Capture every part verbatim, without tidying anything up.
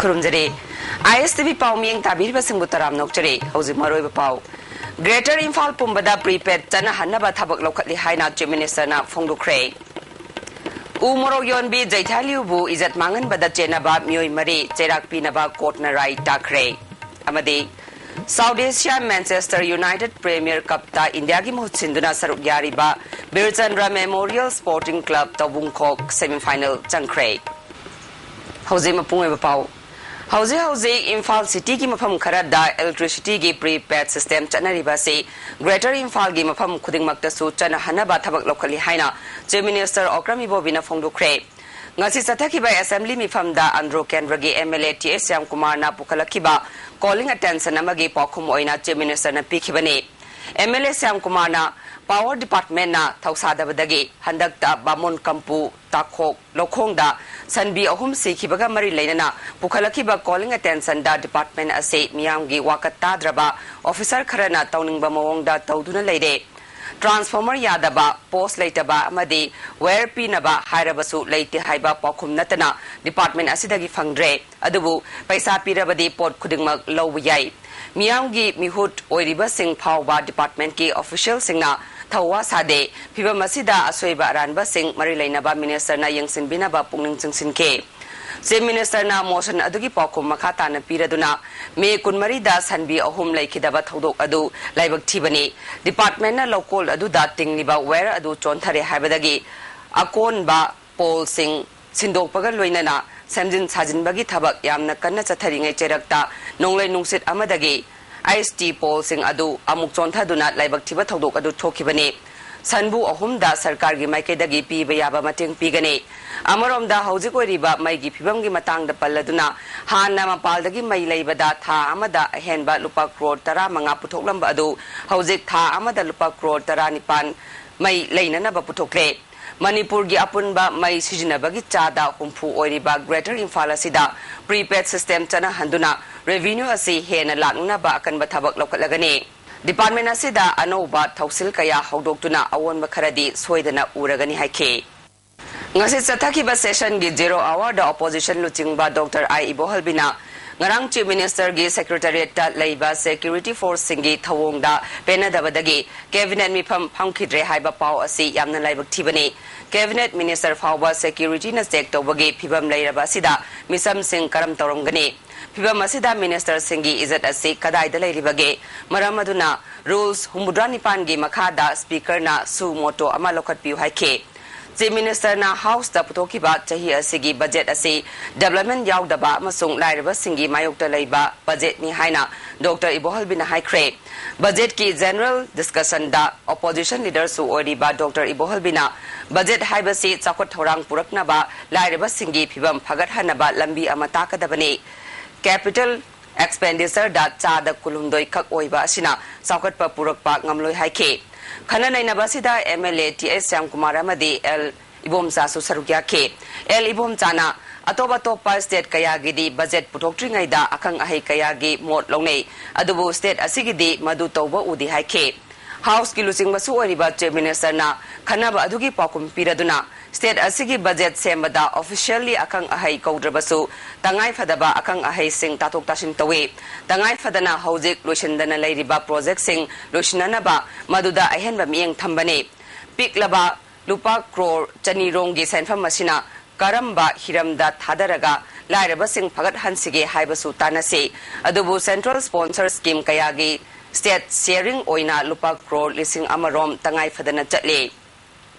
ꯈꯨꯔꯨꯝꯖꯔꯤ꯫ ISTV ꯄꯥꯎ ꯃꯤꯠꯌꯦꯡ ꯇꯥꯕꯤꯔꯤꯕꯁꯤꯡꯕꯨ ꯇꯔꯥꯝꯅ ꯑꯣꯛꯆꯔꯤ꯫ ꯍꯧꯖꯤꯛ ꯃꯔꯨꯑꯣꯏꯕ ꯄꯥꯎ꯫ Greater Imphal ꯄꯨꯝꯕꯗ prepaid ꯆꯠꯅꯍꯟꯅꯕ ꯊꯕꯛ ꯂꯧꯈꯠꯂꯤ ꯍꯥꯏꯅ Chief Minister ꯅ ꯐꯣꯡꯗꯣꯛꯈ꯭ꯔꯦ꯫ ꯎ ꯃꯣꯔꯣꯛ ꯌꯣꯟꯕꯤ ꯖꯩꯊꯥꯏꯂꯤꯎꯕꯨ ꯏꯖꯠ ꯃꯥꯡꯍꯟꯕꯗ ꯆꯦꯟꯅꯕ ꯃꯤꯑꯣꯏ ꯃꯔꯤ ꯆꯩꯔꯥꯛ ꯄꯤꯅꯕ court ꯅ ꯔꯥꯏ ꯇꯥꯈ꯭ꯔꯦ꯫ ꯑꯃꯗꯤ South Asia Manchester United Premier Cup ꯇ ꯏꯟꯗꯤꯌꯥꯒꯤ ꯃꯍꯨꯠ ꯁꯤꯟꯗꯨꯅ ꯁꯔꯨꯛ ꯌꯥꯔꯤꯕ ꯕꯤꯔꯆꯟꯗ꯭ꯔ Memorial Sporting Club ꯇꯧꯕꯨꯡꯈꯣꯛ semi final ꯆꯪꯈ꯭ꯔꯦ꯫ ꯍꯧꯖꯤꯛ ꯃꯄꯨꯡ ꯑꯣꯏꯕ ꯄꯥꯎ꯫ ꯍꯧꯖꯤꯛ ꯍꯧꯖꯤꯛ ꯏꯝꯐꯥꯜ cityꯒꯤ ꯃꯐꯝ ꯈꯔꯗ electricityꯒꯤ prepaid system ꯆꯠꯅꯔꯤꯕ ꯑꯁꯤ Greater Imphalꯒꯤ ꯃꯐꯝ ꯈꯨꯗꯤꯡꯃꯛꯇꯁꯨ ꯆꯠꯅꯍꯟꯅꯕ ꯊꯕꯛ ꯂꯧꯈꯠꯂꯤ ꯍꯥꯏꯅ Chief Minister ꯑꯣꯀ꯭ꯔꯝ ꯏꯕꯣꯕꯤꯅ ꯐꯣꯡꯗꯣꯛꯈ꯭ꯔꯦ꯫ ꯉꯁꯤ ꯆꯠꯊꯈꯤꯕ assembly ꯃꯤꯐꯝꯗ ꯑꯟꯗ꯭ꯔꯣ ꯀꯦꯟꯗ꯭ꯔꯒꯤ MLA T H ꯁ꯭ꯌꯥꯝꯀꯨꯃꯥꯔꯅ ꯄꯨꯈꯠꯂꯛꯈꯤꯕ calling attention ꯑꯃꯒꯤ ꯄꯥꯎꯈꯨꯝ ꯑꯣꯏꯅ Chief Ministerꯅ ꯄꯤꯈꯤꯕꯅꯤ꯫ MLA ꯁ꯭ꯌꯥꯝꯀꯨꯃꯥꯔꯅ power departmentꯅ ꯊꯧꯁꯥꯗꯕꯗꯒꯤ ꯍꯟꯗꯛꯇ ꯕꯥꯃꯣꯟ ꯀꯝꯄꯨ, ꯇꯥꯈꯣꯛ, ꯂꯧꯈꯣꯡꯗ ꯁꯟꯕꯤ ꯑꯍꯨꯝ ꯁꯤꯈꯤꯕꯒ ꯃꯔꯤ ꯂꯩꯅꯅ ꯄꯨꯈꯠꯂꯛꯈꯤꯕ calling attentionꯗ department ꯑꯁꯤ ꯃꯤꯌꯥꯝꯒꯤ ꯋꯥꯀꯠ ꯇꯥꯗ꯭ꯔꯕ officer ꯈꯔꯅ ꯇꯧꯅꯤꯡꯕ ꯃꯑꯣꯡꯗ ꯇꯧꯗꯨꯅ ꯂꯩꯔꯦ꯫ Transformer ꯌꯥꯗꯕ, post ꯂꯩꯇꯕ ꯑꯃꯗꯤ wire ꯄꯤꯅꯕ ꯍꯥꯏꯔꯕꯁꯨ ꯂꯩꯇꯦ ꯍꯥꯏꯕ ꯄꯥꯎꯈꯨꯝ ꯅꯠꯇꯅ department ꯑꯁꯤꯗꯒꯤ ꯐꯪꯗ꯭ꯔꯦ꯫ ꯑꯗꯨꯕꯨ ꯄꯩꯁꯥ ꯄꯤꯔꯕꯗꯤ ꯄꯣꯠ ꯈꯨꯗꯤꯡꯃꯛ ꯂꯧꯕ ꯌꯥꯏ꯫ ꯃꯤꯌꯥꯝꯒꯤ ꯃꯤꯍꯨꯠ ꯑꯣꯏꯔꯤꯕꯁꯤꯡ ꯐꯥꯎꯕ departmentꯀꯤ officialꯁꯤꯡꯅ ꯊꯧꯋꯥ ꯁꯥꯗꯦ꯫ ꯐꯤꯚꯝ ꯑꯁꯤꯗ ꯑꯁꯣꯏꯕ ꯑꯔꯥꯟꯕꯁꯤꯡ ꯃꯔꯤ ꯂꯩꯅꯕ ministerꯅ ꯌꯦꯡꯁꯤꯟꯕꯤꯅꯕ ꯄꯨꯛꯅꯤꯡ ꯆꯤꯡꯁꯤꯟꯈꯤ꯫ Chief Ministerꯅ motion ꯑꯗꯨꯒꯤ ꯄꯥꯎꯈꯨꯝ ꯃꯈꯥ ꯇꯥꯅ ꯄꯤꯔꯗꯨꯅ, May ꯀꯨꯟꯃꯔꯤꯗ ꯁꯟꯕꯤ ꯑꯍꯨꯝ ꯂꯩꯈꯤꯗꯕ ꯊꯧꯗꯣꯛ ꯑꯗꯨ ꯂꯥꯏꯕꯛ ꯊꯤꯕꯅꯤ꯫ Departmentꯅ ꯂꯧꯀꯣꯜ ꯑꯗꯨꯗ ꯇꯤꯡꯂꯤꯕ wire ꯑꯗꯨ ꯆꯣꯟꯊꯔꯦ ꯍꯥꯏꯕꯗꯒꯤ ꯑꯀꯣꯟꯕ poleꯁꯤꯡ ꯁꯤꯟꯗꯣꯛꯄꯒ ꯂꯣꯏꯅꯅ ꯁꯦꯝꯖꯤꯟ ꯁꯥꯖꯤꯟꯕꯒꯤ ꯊꯕꯛ ꯌꯥꯝꯅ ꯀꯟꯅ ꯆꯠꯊꯔꯤꯉꯩ ꯆꯩꯔꯛꯇ ꯅꯣꯡꯂꯩ ꯅꯨꯡꯁꯤꯠ ꯑꯃꯗꯒꯤ IST poleꯁꯤꯡ ꯑꯗꯨ ꯑꯃꯨꯛ ꯆꯣꯟꯊꯗꯨꯅ ꯂꯥꯏꯕꯛ ꯊꯤꯕ ꯊꯧꯗꯣꯛ ꯑꯗꯨ ꯊꯣꯛꯈꯤꯕꯅꯤ꯫ ꯁꯟꯕꯨ ꯑꯍꯨꯝꯗ ꯁꯔꯀꯥꯔꯒꯤ ꯃꯥꯏꯀꯩꯗꯒꯤ ꯄꯤꯕ ꯌꯥꯕ ꯃꯇꯦꯡ ꯄꯤꯒꯅꯤ꯫ ꯑꯃꯔꯣꯝꯗ ꯍꯧꯖꯤꯛ ꯑꯣꯏꯔꯤꯕ ꯃꯩꯒꯤ ꯐꯤꯕꯝꯒꯤ ꯃꯇꯥꯡꯗ ꯄꯜꯂꯗꯨꯅ, ꯍꯥꯟꯅ ꯃꯄꯥꯜꯗꯒꯤ ꯃꯩ ꯂꯩꯕꯗ ꯊꯥ ꯑꯃꯗ ꯑꯍꯦꯟꯕ ꯂꯨꯄꯥ ꯀ꯭ꯔꯣꯔ ꯇꯔꯥꯃꯉꯥ ꯄꯨꯊꯣꯛꯂꯝꯕ ꯑꯗꯨ ꯍꯧꯖꯤꯛ ꯊꯥ ꯑꯃꯗ ꯂꯨꯄꯥ ꯀ꯭ꯔꯣꯔ ꯇꯔꯥꯅꯤꯄꯥꯟ ꯃꯩ ꯂꯩꯅꯅꯕ ꯄꯨꯊꯣꯛꯂꯦ꯫ ꯃꯅꯤꯄꯨꯔꯒꯤ ꯑꯄꯨꯟꯕ ꯃꯩ ꯁꯤꯖꯤꯟꯅꯕꯒꯤ ꯆꯥꯗ ꯍꯨꯝꯐꯨ ꯑꯣꯏꯔꯤꯕ Greater Imphal ꯑꯁꯤꯗ prepaid system ꯆꯠꯅꯍꯟꯗꯨꯅ revenue ꯑꯁꯤ ꯍꯦꯟꯅ ꯂꯥꯛꯅꯅꯕ ꯑꯀꯟꯕ ꯊꯕꯛ ꯂꯧꯈꯠꯂꯒꯅꯤ꯫ Department ꯑꯁꯤꯗ ꯑꯅꯧꯕ ꯊꯧꯁꯤꯜ ꯀꯌꯥ ꯍꯧꯗꯣꯛꯇꯨꯅ ꯑꯑꯣꯟꯕ ꯈꯔꯗꯤ ꯁꯣꯏꯗꯅ ꯎꯔꯒꯅꯤ ꯍꯥꯏꯈꯤ꯫ ꯉꯁꯤ ꯆꯠꯊꯈꯤꯕ ꯁꯦꯁꯟꯒꯤ ꯖꯦꯔꯣ ꯑꯋꯥꯔꯗ ꯑꯣꯄꯣꯖꯤꯁꯟ ꯂꯨꯆꯤꯡꯕ ꯗꯣꯛꯇꯔ ꯑꯥꯏ ꯏꯕꯣꯍꯜꯕꯤꯅ ꯉꯔꯥꯡ ꯆꯤꯐ ꯃꯤꯅꯤꯁꯇꯔꯒꯤ ꯁꯦꯀ꯭ꯔꯦꯇꯔꯤꯌꯦꯠꯇ ꯂꯩꯕ ꯁꯦꯀ꯭ꯌꯨꯔꯤꯇꯤ ꯐꯣꯔꯁꯁꯤꯡꯒꯤ ꯊꯧꯑꯣꯡꯗ ꯄꯦꯟꯅꯗꯕꯗꯒꯤ ꯀꯦꯕꯤꯅꯦꯠ ꯃꯤꯐꯝ ꯐꯝꯈꯤꯗ꯭ꯔꯦ ꯍꯥꯏꯕ ꯄꯥꯎ ꯑꯁꯤ ꯌꯥꯝꯅ ꯂꯥꯏꯕꯛ ꯊꯤꯕꯅꯤ꯫ ꯀꯦꯕꯤꯅꯦꯠ ꯃꯤꯅꯤꯁꯇꯔ ꯐꯥꯎꯕ ꯁꯦꯀ꯭ꯌꯨꯔꯤꯇꯤꯅ ꯆꯦꯛ ꯇꯧꯕꯒꯤ ꯐꯤꯕꯝ ꯂꯩꯔꯕ ꯑꯁꯤꯗ ꯃꯤꯆꯝꯁꯤꯡ ꯀꯔꯝ ꯇꯧꯔꯝꯒꯅꯤ? ꯐꯤꯕꯝ ꯑꯁꯤꯗ ꯃꯤꯅꯤꯁꯇꯔꯁꯤꯡꯒꯤ ꯏꯖꯠ ꯑꯁꯤ ꯀꯗꯥꯏꯗ ꯂꯩꯔꯤꯕꯒꯦ? ꯃꯔꯝ ꯑꯗꯨꯅ ꯔꯨꯜꯁ ꯍꯨꯝꯐꯨꯇꯔꯥ ꯅꯤꯄꯥꯟꯒꯤ ꯃꯈꯥꯗ ꯁ꯭ꯄꯤꯀꯔꯅ ꯁꯨ ꯃꯣꯇꯣ ꯑꯃ ꯂꯧꯈꯠꯄꯤꯌꯨ ꯍꯥꯏꯈꯤ꯫ ꯆꯤꯐ ꯃꯤꯅꯤꯁꯇꯔꯅ ꯍꯥꯎꯁꯇ ꯄꯨꯊꯣꯛꯈꯤꯕ ꯆꯍꯤ ꯑꯁꯤꯒꯤ ꯕꯖꯦꯠ ꯑꯁꯤ ꯗꯤꯕꯦꯂꯞꯃꯦꯟ ꯌꯥꯎꯗꯕ ꯑꯃꯁꯨꯡ ꯂꯥꯏꯔꯕꯁꯤꯡꯒꯤ ꯃꯥꯌꯣꯛꯇ ꯂꯩꯕ ꯕꯖꯦꯠꯅꯤ ꯍꯥꯏꯅ ꯗꯣꯛꯇꯔ ꯏꯕꯣꯍꯜꯕꯤꯅ ꯍꯥꯏꯈ꯭ꯔꯦ꯫ ꯕꯖꯦꯠꯀꯤ ꯖꯦꯅꯔꯦꯜ ꯗꯤꯁꯀꯁꯟꯗ ꯑꯣꯄꯣꯖꯤꯁꯟ ꯂꯤꯗꯔꯁꯨ ꯑꯣꯏꯔꯤꯕ ꯗꯣꯛꯇꯔ ꯏꯕꯣꯍꯜꯕꯤꯅ ꯕꯖꯦꯠ ꯍꯥꯏꯕꯁꯤ ꯆꯥꯎꯈꯠ ꯊꯧꯔꯥꯡ ꯄꯨꯔꯛꯅꯕ, ꯂꯥꯏꯔꯕꯁꯤꯡꯒꯤ ꯐꯤꯕꯝ ꯐꯒꯠꯍꯟꯅꯕ ꯂꯝꯕꯤ ꯑꯃ ꯇꯥꯛꯀꯗꯕꯅꯤ꯫ ꯀꯦꯄꯤꯇꯦꯜ ꯑꯦꯛꯁꯄꯦꯟꯗꯤꯆꯔꯗ ꯆꯥꯗ ꯀꯨꯟꯍꯨꯝꯗꯣꯏ ꯈꯛ ꯑꯣꯏꯕ ꯑꯁꯤꯅ ꯆꯥꯎꯈꯠꯄ ꯄꯨꯔꯛꯄ ꯉꯝꯂꯣꯏ ꯍꯥꯏꯈꯤ꯫ ꯈꯟꯅ ꯅꯩꯅꯕ ꯑꯁꯤꯗ M L A T H Shyamkumar ꯑꯃꯗꯤ ꯑꯦꯜ ꯏꯕꯣꯝꯆꯥꯁꯨ ꯁꯔꯨꯛ ꯌꯥꯈꯤ꯫ ꯑꯦꯜ ꯏꯕꯣꯝꯆꯥꯅ ꯑꯇꯣꯞ ꯑꯇꯣꯞꯄ ꯁ꯭ꯇꯦꯠ ꯀꯌꯥꯒꯤꯗꯤ ꯕꯖꯦꯠ ꯄꯨꯊꯣꯛꯇ꯭ꯔꯤꯉꯩꯗ ꯑꯈꯪ ꯑꯍꯩ ꯀꯌꯥꯒꯤ ꯃꯣꯠ ꯂꯧꯅꯩ, ꯑꯗꯨꯕꯨ ꯁ꯭ꯇꯦꯠ ꯑꯁꯤꯒꯤꯗꯤ ꯃꯗꯨ ꯇꯧꯕ ꯎꯗꯦ ꯍꯥꯏꯈꯤ꯫ ꯍꯥꯎꯁꯀꯤ ꯂꯨꯆꯤꯡꯕꯁꯨ ꯑꯣꯏꯔꯤꯕ ꯆꯤꯐ ꯃꯤꯅꯤꯁꯇꯔꯅ ꯈꯟꯅꯕ ꯑꯗꯨꯒꯤ ꯄꯥꯎꯈꯨꯝ ꯄꯤꯔꯗꯨꯅ ꯁ꯭ꯇꯦꯠ ꯑꯁꯤꯒꯤ ꯕꯖꯦꯠ ꯁꯦꯝꯕꯗ ꯑꯣꯐꯤꯁꯤꯌꯦꯜꯂꯤ ꯑꯈꯪ ꯑꯍꯩ ꯀꯧꯗ꯭ꯔꯕꯁꯨ ꯇꯉꯥꯏ ꯐꯗꯕ ꯑꯈꯪ ꯑꯍꯩꯁꯤꯡ ꯇꯥꯊꯣꯛ ꯇꯥꯁꯤꯟ ꯇꯧꯏ꯫ ꯇꯉꯥꯏ ꯐꯗꯅ ꯍꯧꯖꯤꯛ ꯂꯣꯏꯁꯤꯟꯗꯅ ꯂꯩꯔꯤꯕ ꯄ꯭ꯔꯣꯖꯦꯛꯁꯤꯡ ꯂꯣꯏꯁꯤꯟꯅꯅꯕ ꯃꯗꯨꯗ ꯑꯍꯦꯟꯕ ꯃꯤꯠꯌꯦꯡ ꯊꯝꯕꯅꯤ꯫ ꯄꯤꯛꯂꯕ ꯂꯨꯄꯥ ꯀ꯭ꯔꯣꯔ ꯆꯅꯤ ꯔꯣꯝꯒꯤ ꯁꯦꯟꯐꯝ ꯑꯁꯤꯅ ꯀꯔꯝꯕ ꯍꯤꯔꯝꯗ ꯊꯥꯗꯔꯒ ꯂꯥꯏꯔꯕꯁꯤꯡ ꯐꯒꯠꯍꯟꯁꯤꯒꯦ ꯍꯥꯏꯕꯁꯨ ꯇꯥꯟꯅꯁꯤ꯫ ꯑꯗꯨꯕꯨ ꯁꯦꯟꯇ꯭ꯔꯦꯜ ꯁ꯭ꯄꯣꯟꯁꯔ ꯁ꯭ꯀꯤꯝ ꯀꯌꯥꯒꯤ ꯁ꯭ꯇꯦꯠ ꯁꯤꯌꯔꯤꯡ ꯑꯣꯏꯅ ꯂꯨꯄꯥ ꯀ꯭ꯔꯣꯔ ꯂꯤꯁꯤꯡ ꯑꯃ ꯔꯣꯝ ꯇꯉꯥꯏ ꯐꯗꯅ ꯆꯠꯂꯤ꯫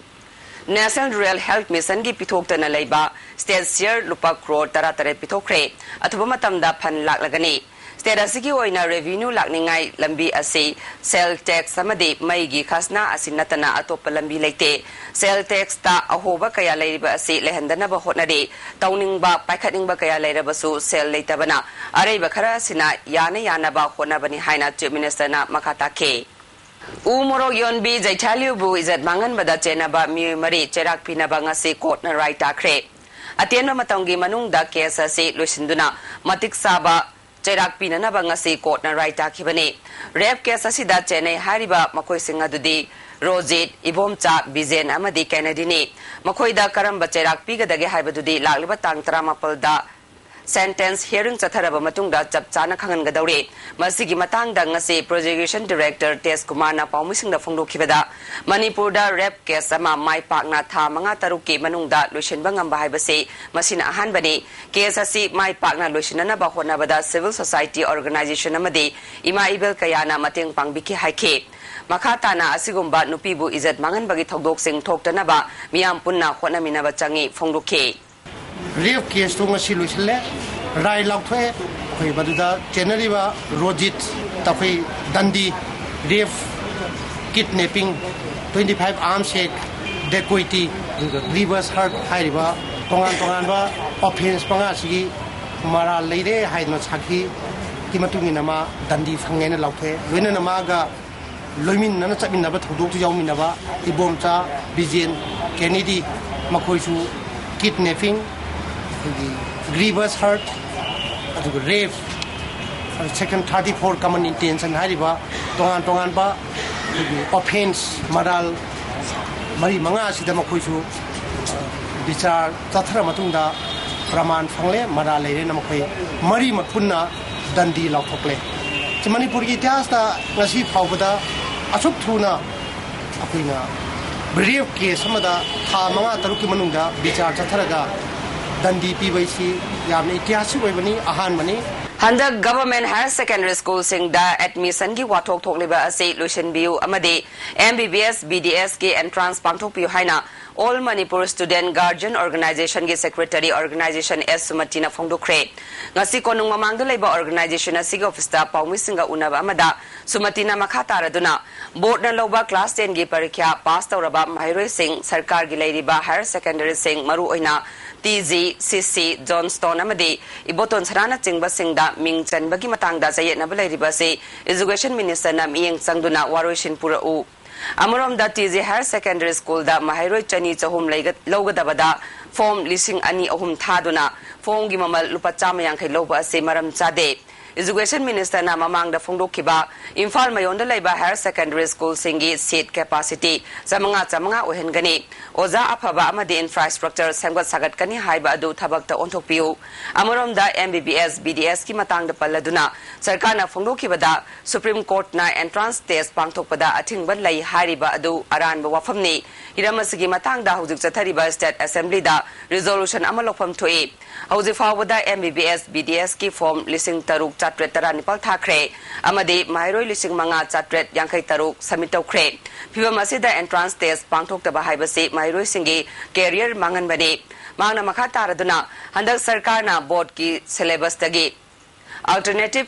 ꯅꯦꯁꯅꯦꯜ ꯔꯨꯔꯦꯜ ꯍꯦꯜꯊ ꯃꯤꯁꯟꯒꯤ ꯄꯤꯊꯣꯛꯇꯅ ꯂꯩꯕ ꯁ꯭ꯇꯦꯠ ꯁꯤꯌꯔ ꯂꯨꯄꯥ ꯀ꯭ꯔꯣꯔ ꯇꯔꯥꯇꯔꯦꯠ ꯄꯤꯊꯣꯛꯈ꯭ꯔꯦ꯫ ꯑꯊꯨꯕ ꯃꯇꯝꯗ ꯐꯟ ꯂꯥꯛꯂꯒꯅꯤ꯫ ꯁ꯭ꯇꯦꯠ ꯑꯁꯤꯒꯤ ꯑꯣꯏꯅ ꯔꯦꯚꯤꯅ꯭ꯌꯨ ꯂꯥꯛꯅꯤꯡꯉꯥꯏ ꯂꯝꯕꯤ ꯑꯁꯤ ꯁꯦꯜ ꯇꯦꯛꯁ ꯑꯃꯗꯤ ꯃꯩꯒꯤ ꯈꯖꯅꯥ ꯑꯁꯤ ꯅꯠꯇꯅ ꯑꯇꯣꯞꯄ ꯂꯝꯕꯤ ꯂꯩꯇꯦ꯫ ꯁꯦꯜ ꯇꯦꯛꯁꯇ ꯑꯍꯣꯕ ꯀꯌꯥ ꯂꯩꯔꯤꯕ ꯑꯁꯤ ꯂꯩꯍꯟꯗꯅꯕ ꯍꯣꯠꯅꯔꯤ꯫ ꯇꯧꯅꯤꯡꯕ, ꯄꯥꯏꯈꯠꯅꯤꯡꯕ ꯀꯌꯥ ꯂꯩꯔꯕꯁꯨ ꯁꯦꯜ ꯂꯩꯇꯕꯅ ꯑꯔꯩꯕ ꯈꯔ ꯑꯁꯤꯅ ꯌꯥꯅ ꯌꯥꯅꯕ ꯍꯣꯠꯅꯕꯅꯤ ꯍꯥꯏꯅ ꯆꯤꯐ ꯃꯤꯅꯤꯁꯇꯔꯅ ꯃꯈꯥ ꯇꯥꯈꯤ꯫ ꯎ ꯃꯣꯔꯣꯛ ꯌꯣꯟꯕꯤ ꯖꯩꯊꯥꯂꯤꯌꯨꯕꯨ ꯏꯖꯠ ꯃꯥꯡꯍꯟꯕꯗ ꯆꯦꯟꯅꯕ ꯃꯤꯑꯣꯏ ꯃꯔꯤ ꯆꯩꯔꯥꯛ ꯄꯤꯅꯕ ꯉꯁꯤ ꯀꯣꯔꯠꯅ ꯔꯥꯏ ꯇꯥꯈ꯭ꯔꯦ꯫ ꯑꯇꯦꯟꯕ ꯃꯇꯝꯒꯤ ꯃꯅꯨꯡꯗ ꯀꯦꯁ ꯑꯁꯤ ꯂꯣꯏꯁꯤꯟꯗꯨꯅ ꯃꯇꯤꯛ ꯆꯥꯕ ꯆꯩꯔꯥꯛ ꯄꯤꯅꯅꯕ ꯉꯁꯤ ꯀꯣꯔꯠꯅ ꯔꯥꯏ ꯇꯥꯈꯤꯕꯅꯤ꯫ ꯔꯦꯞ ꯀꯦꯁ ꯑꯁꯤꯗ ꯆꯦꯟꯅꯩ ꯍꯥꯏꯔꯤꯕ ꯃꯈꯣꯏꯁꯤꯡ ꯑꯗꯨꯗꯤ ꯔꯣꯖꯤꯠ, ꯏꯕꯣꯝꯆꯥ, ꯕꯤꯖꯦꯟ ꯑꯃꯗꯤ ꯀꯦꯅꯦꯗꯤꯅꯤ꯫ ꯃꯈꯣꯏꯗ ꯀꯔꯝꯕ ꯆꯩꯔꯥꯛ ꯄꯤꯒꯗꯒꯦ ꯍꯥꯏꯕꯗꯨꯗꯤ ꯂꯥꯛꯂꯤꯕ ꯇꯥꯡ ꯇꯔꯥꯃꯥꯄꯜꯗ sentence hearing ꯆꯠꯊꯔꯕ ꯃꯇꯨꯡꯗ ꯆꯞ ꯆꯥꯅ ꯈꯪꯍꯟꯒꯗꯧꯔꯤ꯫ ꯃꯁꯤꯒꯤ ꯃꯇꯥꯡꯗ ꯉꯁꯤ Prosecution Director ꯇꯦꯖ ꯀꯨꯃꯥꯔꯅ ꯄꯥꯎꯃꯤꯁꯤꯡꯗ ꯐꯣꯡꯗꯣꯛꯈꯤꯕꯗ, ꯃꯅꯤꯄꯨꯔꯗ rape case ꯑꯃ ꯃꯥꯏ ꯄꯥꯛꯅ ꯊꯥ ꯃꯉꯥ ꯇꯔꯨꯛꯀꯤ ꯃꯅꯨꯡꯗ ꯂꯣꯏꯁꯤꯟꯕ ꯉꯝꯕ ꯍꯥꯏꯕꯁꯤ ꯃꯁꯤꯅ ꯑꯍꯥꯟꯕꯅꯤ꯫ Case ꯑꯁꯤ ꯃꯥꯏ ꯄꯥꯛꯅ ꯂꯣꯏꯁꯤꯟꯅꯅꯕ ꯍꯣꯠꯅꯕꯗ civil society organization ꯑꯃꯗꯤ ꯏꯃꯥ ꯏꯕꯦꯜ ꯀꯌꯥꯅ ꯃꯇꯦꯡ ꯄꯥꯡꯕꯤꯈꯤ ꯍꯥꯏꯈꯤ꯫ ꯃꯈꯥ ꯇꯥꯅ ꯑꯁꯤꯒꯨꯝꯕ ꯅꯨꯄꯤꯕꯨ ꯏꯖꯠ ꯃꯥꯡꯍꯟꯕꯒꯤ ꯊꯧꯗꯣꯛꯁꯤꯡ ꯊꯣꯛꯇꯅꯕ ꯃꯤꯌꯥꯝ ꯄꯨꯟꯅ ꯍꯣꯠꯅꯃꯤꯟꯅꯕ ꯆꯪꯏ ꯐꯣꯡꯗꯣꯛꯈꯤ꯫ Rape case ꯇꯨ ꯉꯁꯤ ꯂꯣꯏꯁꯤꯜꯂꯦ, ꯔꯥꯏ ꯂꯥꯎꯊꯣꯛꯑꯦ꯫ ꯑꯩꯈꯣꯏ ꯃꯗꯨꯗ ꯆꯦꯟꯅꯔꯤꯕ Rojit, ꯇꯥꯈꯨꯏ, ꯗꯟꯗꯤ, rape, kidnapping, twenty five arms act, dacoity, ꯑꯗꯨꯒ grievous hurt ꯍꯥꯏꯔꯤꯕ ꯇꯣꯉꯥꯟ ꯇꯣꯉꯥꯟꯕ offence ꯃꯉꯥꯁꯤꯒꯤ ꯃꯔꯥꯜ ꯂꯩꯔꯦ ꯍꯥꯏꯗꯨꯅ ꯁꯥꯈꯤꯒꯤ ꯃꯇꯨꯡ ꯏꯟꯅ ꯃꯥ ꯗꯟꯗꯤ ꯐꯪꯉꯦꯅ ꯂꯥꯎꯊꯣꯛꯑꯦ꯫ ꯂꯣꯏꯅꯅ ꯃꯥꯒ ꯂꯣꯏꯃꯤꯟꯅꯅ ꯆꯠꯃꯤꯟꯅꯕ ꯊꯧꯗꯣꯛꯇꯨ ꯌꯥꯎꯃꯤꯟꯅꯕ ꯏꯕꯣꯝꯆꯥ, ꯕꯤꯖꯦꯟ, ꯀꯦꯅꯦꯗꯤ, ꯃꯈꯣꯏꯁꯨ kidnapping, ꯑꯩꯈꯣꯏꯒꯤ grievous hurt, ꯑꯗꯨꯒ rape, ꯑꯗꯨ section thirty four common intention ꯍꯥꯏꯔꯤꯕ ꯇꯣꯉꯥꯟ ꯇꯣꯉꯥꯟꯕ ꯑꯩꯈꯣꯏꯒꯤ offence ꯃꯔꯥꯜ ꯃꯔꯤ ꯃꯉꯥ ꯑꯁꯤꯗ ꯃꯈꯣꯏꯁꯨ ꯕꯤꯆꯥꯔ ꯆꯠꯊꯔ ꯃꯇꯨꯡꯗ ꯄ꯭ꯔꯃꯥꯟ ꯐꯪꯂꯦ, ꯃꯔꯥꯜ ꯂꯩꯔꯦꯅ ꯃꯈꯣꯏ ꯃꯔꯤꯃꯛ ꯄꯨꯟꯅ ꯗꯟꯗꯤ ꯂꯥꯎꯊꯣꯛꯂꯦ꯫ ꯁꯤ ꯃꯅꯤꯄꯨꯔꯒꯤ ꯏꯇꯤꯍꯥꯁꯇ ꯉꯁꯤ ꯐꯥꯎꯕꯗ ꯑꯁꯨꯛ ꯊꯨꯅ ꯑꯩꯈꯣꯏꯅ rape case ꯑꯃꯗ ꯊꯥ ꯃꯉꯥ ꯇꯔꯨꯛꯀꯤ ꯃꯅꯨꯡꯗ ꯕꯤꯆꯥꯔ ꯆꯠꯊꯔꯒ ꯗꯟꯗꯤ ꯄꯤꯕ ꯍꯥꯏꯁꯤ ꯌꯥꯝꯅ ꯏꯇꯤꯍꯥꯁꯤꯛ ꯑꯣꯏꯕꯅꯤ, ꯑꯍꯥꯟꯕꯅꯤ꯫ ꯍꯟꯗꯛ Government Higher Secondary Schoolꯁꯤꯡꯗ admissionꯒꯤ ꯋꯥꯊꯣꯛ ꯊꯣꯛꯂꯤꯕ ꯑꯁꯤ ꯂꯣꯏꯁꯤꯟꯕꯤꯌꯨ ꯑꯃꯗꯤ M B B S, B D Sꯀꯤ entrance ꯄꯥꯡꯊꯣꯛꯄꯤꯌꯨ ꯍꯥꯏꯅ All Manipur Student Guardian Organizationꯒꯤ Secretary Organization S ꯁꯨꯃꯇꯤꯅ ꯐꯣꯡꯗꯣꯛꯈ꯭ꯔꯦ꯫ ꯉꯁꯤ ꯀꯣꯅꯨꯡ ꯃꯃꯥꯡꯗ ꯂꯩꯕ organization ꯑꯁꯤꯒꯤ officeꯇ ꯄꯥꯎꯃꯤꯁꯤꯡꯒ ꯎꯅꯕ ꯑꯃꯗ ꯁꯨꯃꯇꯤꯅ ꯃꯈꯥ ꯇꯥꯔꯗꯨꯅ, boardꯅ ꯂꯧꯕ class tenꯒꯤ ꯄꯔꯤꯈ꯭ꯌꯥ pass ꯇꯧꯔꯕ ꯃꯍꯩꯔꯣꯏꯁꯤꯡ, ꯁꯔꯀꯥꯔꯒꯤ ꯂꯩꯔꯤꯕ higher secondaryꯁꯤꯡ, ꯃꯔꯨꯑꯣꯏꯅ T G, C C, Johnstone ꯑꯃꯗꯤ ꯏꯕꯣꯇꯣꯟ ꯁꯅꯥꯅꯆꯤꯡꯕꯁꯤꯡꯗ ꯃꯤꯡ ꯆꯟꯕꯒꯤ ꯃꯇꯥꯡꯗ ꯆꯌꯦꯠꯅꯕ ꯂꯩꯔꯤꯕ ꯑꯁꯤ Education Ministerꯅ ꯃꯤꯠꯌꯦꯡ ꯆꯪꯗꯨꯅ ꯋꯥꯔꯣꯏꯁꯤꯟ ꯄꯨꯔꯛꯎ꯫ ꯑꯃꯔꯣꯝꯗ T G Higher Secondary Schoolꯗ ꯃꯍꯩꯔꯣꯏ ꯆꯅꯤ ꯆꯍꯨꯝ ꯂꯩꯒ-, ꯂꯧꯒꯗꯕꯗ form ꯂꯤꯁꯤꯡ ꯑꯅꯤ ꯑꯍꯨꯝ ꯊꯥꯗꯨꯅ formꯒꯤ ꯃꯃꯜ ꯂꯨꯄꯥ ꯆꯥꯝꯃ ꯌꯥꯡꯈꯩ ꯂꯧꯕ ꯑꯁꯤ ꯃꯔꯝ ꯆꯥꯗꯦ꯫ Education Minister ꯅ ꯃꯃꯥꯡꯗ ꯐꯣꯡꯗꯣꯛꯈꯤꯕ ꯏꯝꯐꯥꯜ ꯃꯌꯣꯟꯗ ꯂꯩꯕ higher secondary school ꯁꯤꯡꯒꯤ seat capacity ꯆꯥꯃꯉꯥ ꯆꯥꯃꯉꯥ ꯑꯣꯏꯍꯟꯒꯅꯤ꯫ ꯑꯣꯖꯥ ꯑꯐꯕ ꯑꯃꯗꯤ infrastructure ꯁꯦꯝꯒꯠ ꯁꯥꯒꯠꯀꯅꯤ ꯍꯥꯏꯕ ꯑꯗꯨ ꯊꯕꯛꯇ ꯑꯣꯟꯊꯣꯛꯄꯤꯌꯨ꯫ ꯑꯃꯔꯣꯝꯗ, M B B S, B D S ꯀꯤ ꯃꯇꯥꯡꯗ ꯄꯜꯂꯗꯨꯅ ꯁꯔꯀꯥꯔꯅ ꯐꯣꯡꯗꯣꯛꯈꯤꯕꯗ Supreme Court ꯅ entrance test ꯄꯥꯡꯊꯣꯛꯄꯗ ꯑꯊꯤꯡꯕ ꯂꯩ ꯍꯥꯏꯔꯤꯕ ꯑꯗꯨ ꯑꯔꯥꯟꯕ ꯋꯥꯐꯝꯅꯤ꯫ ꯍꯤꯔꯝ ꯑꯁꯤꯒꯤ ꯃꯇꯥꯡꯗ ꯍꯧꯖꯤꯛ ꯆꯠꯊꯔꯤꯕ State Assembly ꯗ resolution ꯑꯃ ꯂꯧꯐꯝ ꯊꯣꯛꯏ꯫ ꯍꯧꯖꯤꯛ ꯐꯥꯎꯕꯗ M B B S, B D S ꯀꯤ form ꯂꯤꯁꯤꯡ ꯇꯔꯨꯛ ꯆꯥꯇ꯭ꯔꯦꯠ ꯇꯔꯥꯅꯤꯄꯥꯜ ꯊꯥꯈ꯭ꯔꯦ ꯑꯃꯗꯤ ꯃꯍꯩꯔꯣꯏ ꯂꯤꯁꯤꯡ ꯃꯉꯥ ꯆꯥꯇ꯭ꯔꯦꯠ ꯌꯥꯡꯈꯩ ꯇꯔꯨꯛ submit ꯇꯧꯈ꯭ꯔꯦ꯫ ꯐꯤꯚꯝ ꯑꯁꯤꯗ entrance test ꯄꯥꯡꯊꯣꯛꯇꯕ ꯍꯥꯏꯕꯁꯤ ꯃꯍꯩꯔꯣꯏꯁꯤꯡꯒꯤ career ꯃꯥꯡꯍꯟꯕꯅꯤ꯫ ꯃꯍꯥꯛꯅ ꯃꯈꯥ ꯇꯥꯔꯗꯨꯅ, ꯍꯟꯗꯛ ꯁꯔꯀꯥꯔꯅ board ꯀꯤ syllabus ꯇꯒꯤ alternative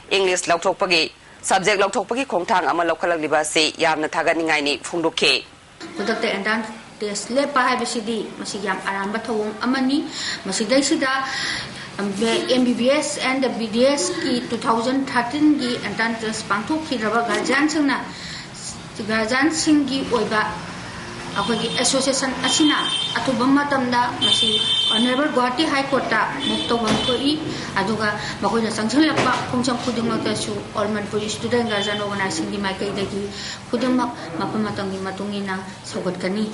English ꯂꯧꯊꯣꯛꯄꯒꯤ, subject ꯂꯧꯊꯣꯛꯄꯒꯤ ꯈꯣꯡꯊꯥꯡ ꯑꯃ ꯂꯧꯈꯠꯂꯛꯂꯤꯕ ꯑꯁꯤ ꯌꯥꯝꯅ ꯊꯥꯒꯠꯅꯤꯡꯉꯥꯏꯅꯤ ꯐꯣꯡꯗꯣꯛꯈꯤ꯫ ꯈꯨꯗꯛꯇ entrance test ꯂꯦꯞꯄ ꯍꯥꯏꯕꯁꯤꯗꯤ ꯃꯁꯤ ꯌꯥꯝ ꯑꯔꯥꯟꯕ ꯊꯧꯑꯣꯡ ꯑꯃꯅꯤ꯫ ꯃꯁꯤꯗꯩꯁꯤꯗ M B B S and B D S ꯀꯤ two thousand thirteen ꯒꯤ entrance test ꯄꯥꯡꯊꯣꯛꯈꯤꯗ꯭ꯔꯕ guardian ꯁꯤꯡꯅ, guardian ꯁꯤꯡꯒꯤ ꯑꯣꯏꯕ ꯑꯩꯈꯣꯏꯒꯤ association ꯑꯁꯤꯅ ꯑꯊꯨꯕ ꯃꯇꯝꯗ ꯃꯁꯤ Honourable Guwahati High Court ꯇ move ꯇꯧꯐꯝ ꯊꯣꯛꯏ꯫ ꯑꯗꯨꯒ ꯃꯈꯣꯏꯅ ꯆꯪꯁꯤꯜꯂꯛꯄ ꯈꯣꯡꯆꯪ ꯈꯨꯗꯤꯡꯃꯛꯇꯁꯨ All Manipur Student Guardian Organisation ꯒꯤ ꯃꯥꯏꯀꯩꯗꯒꯤ ꯈꯨꯗꯤꯡꯃꯛ ꯃꯐꯝ ꯃꯇꯝꯒꯤ ꯃꯇꯨꯡ ꯏꯟꯅ ꯁꯧꯒꯠꯀꯅꯤ꯫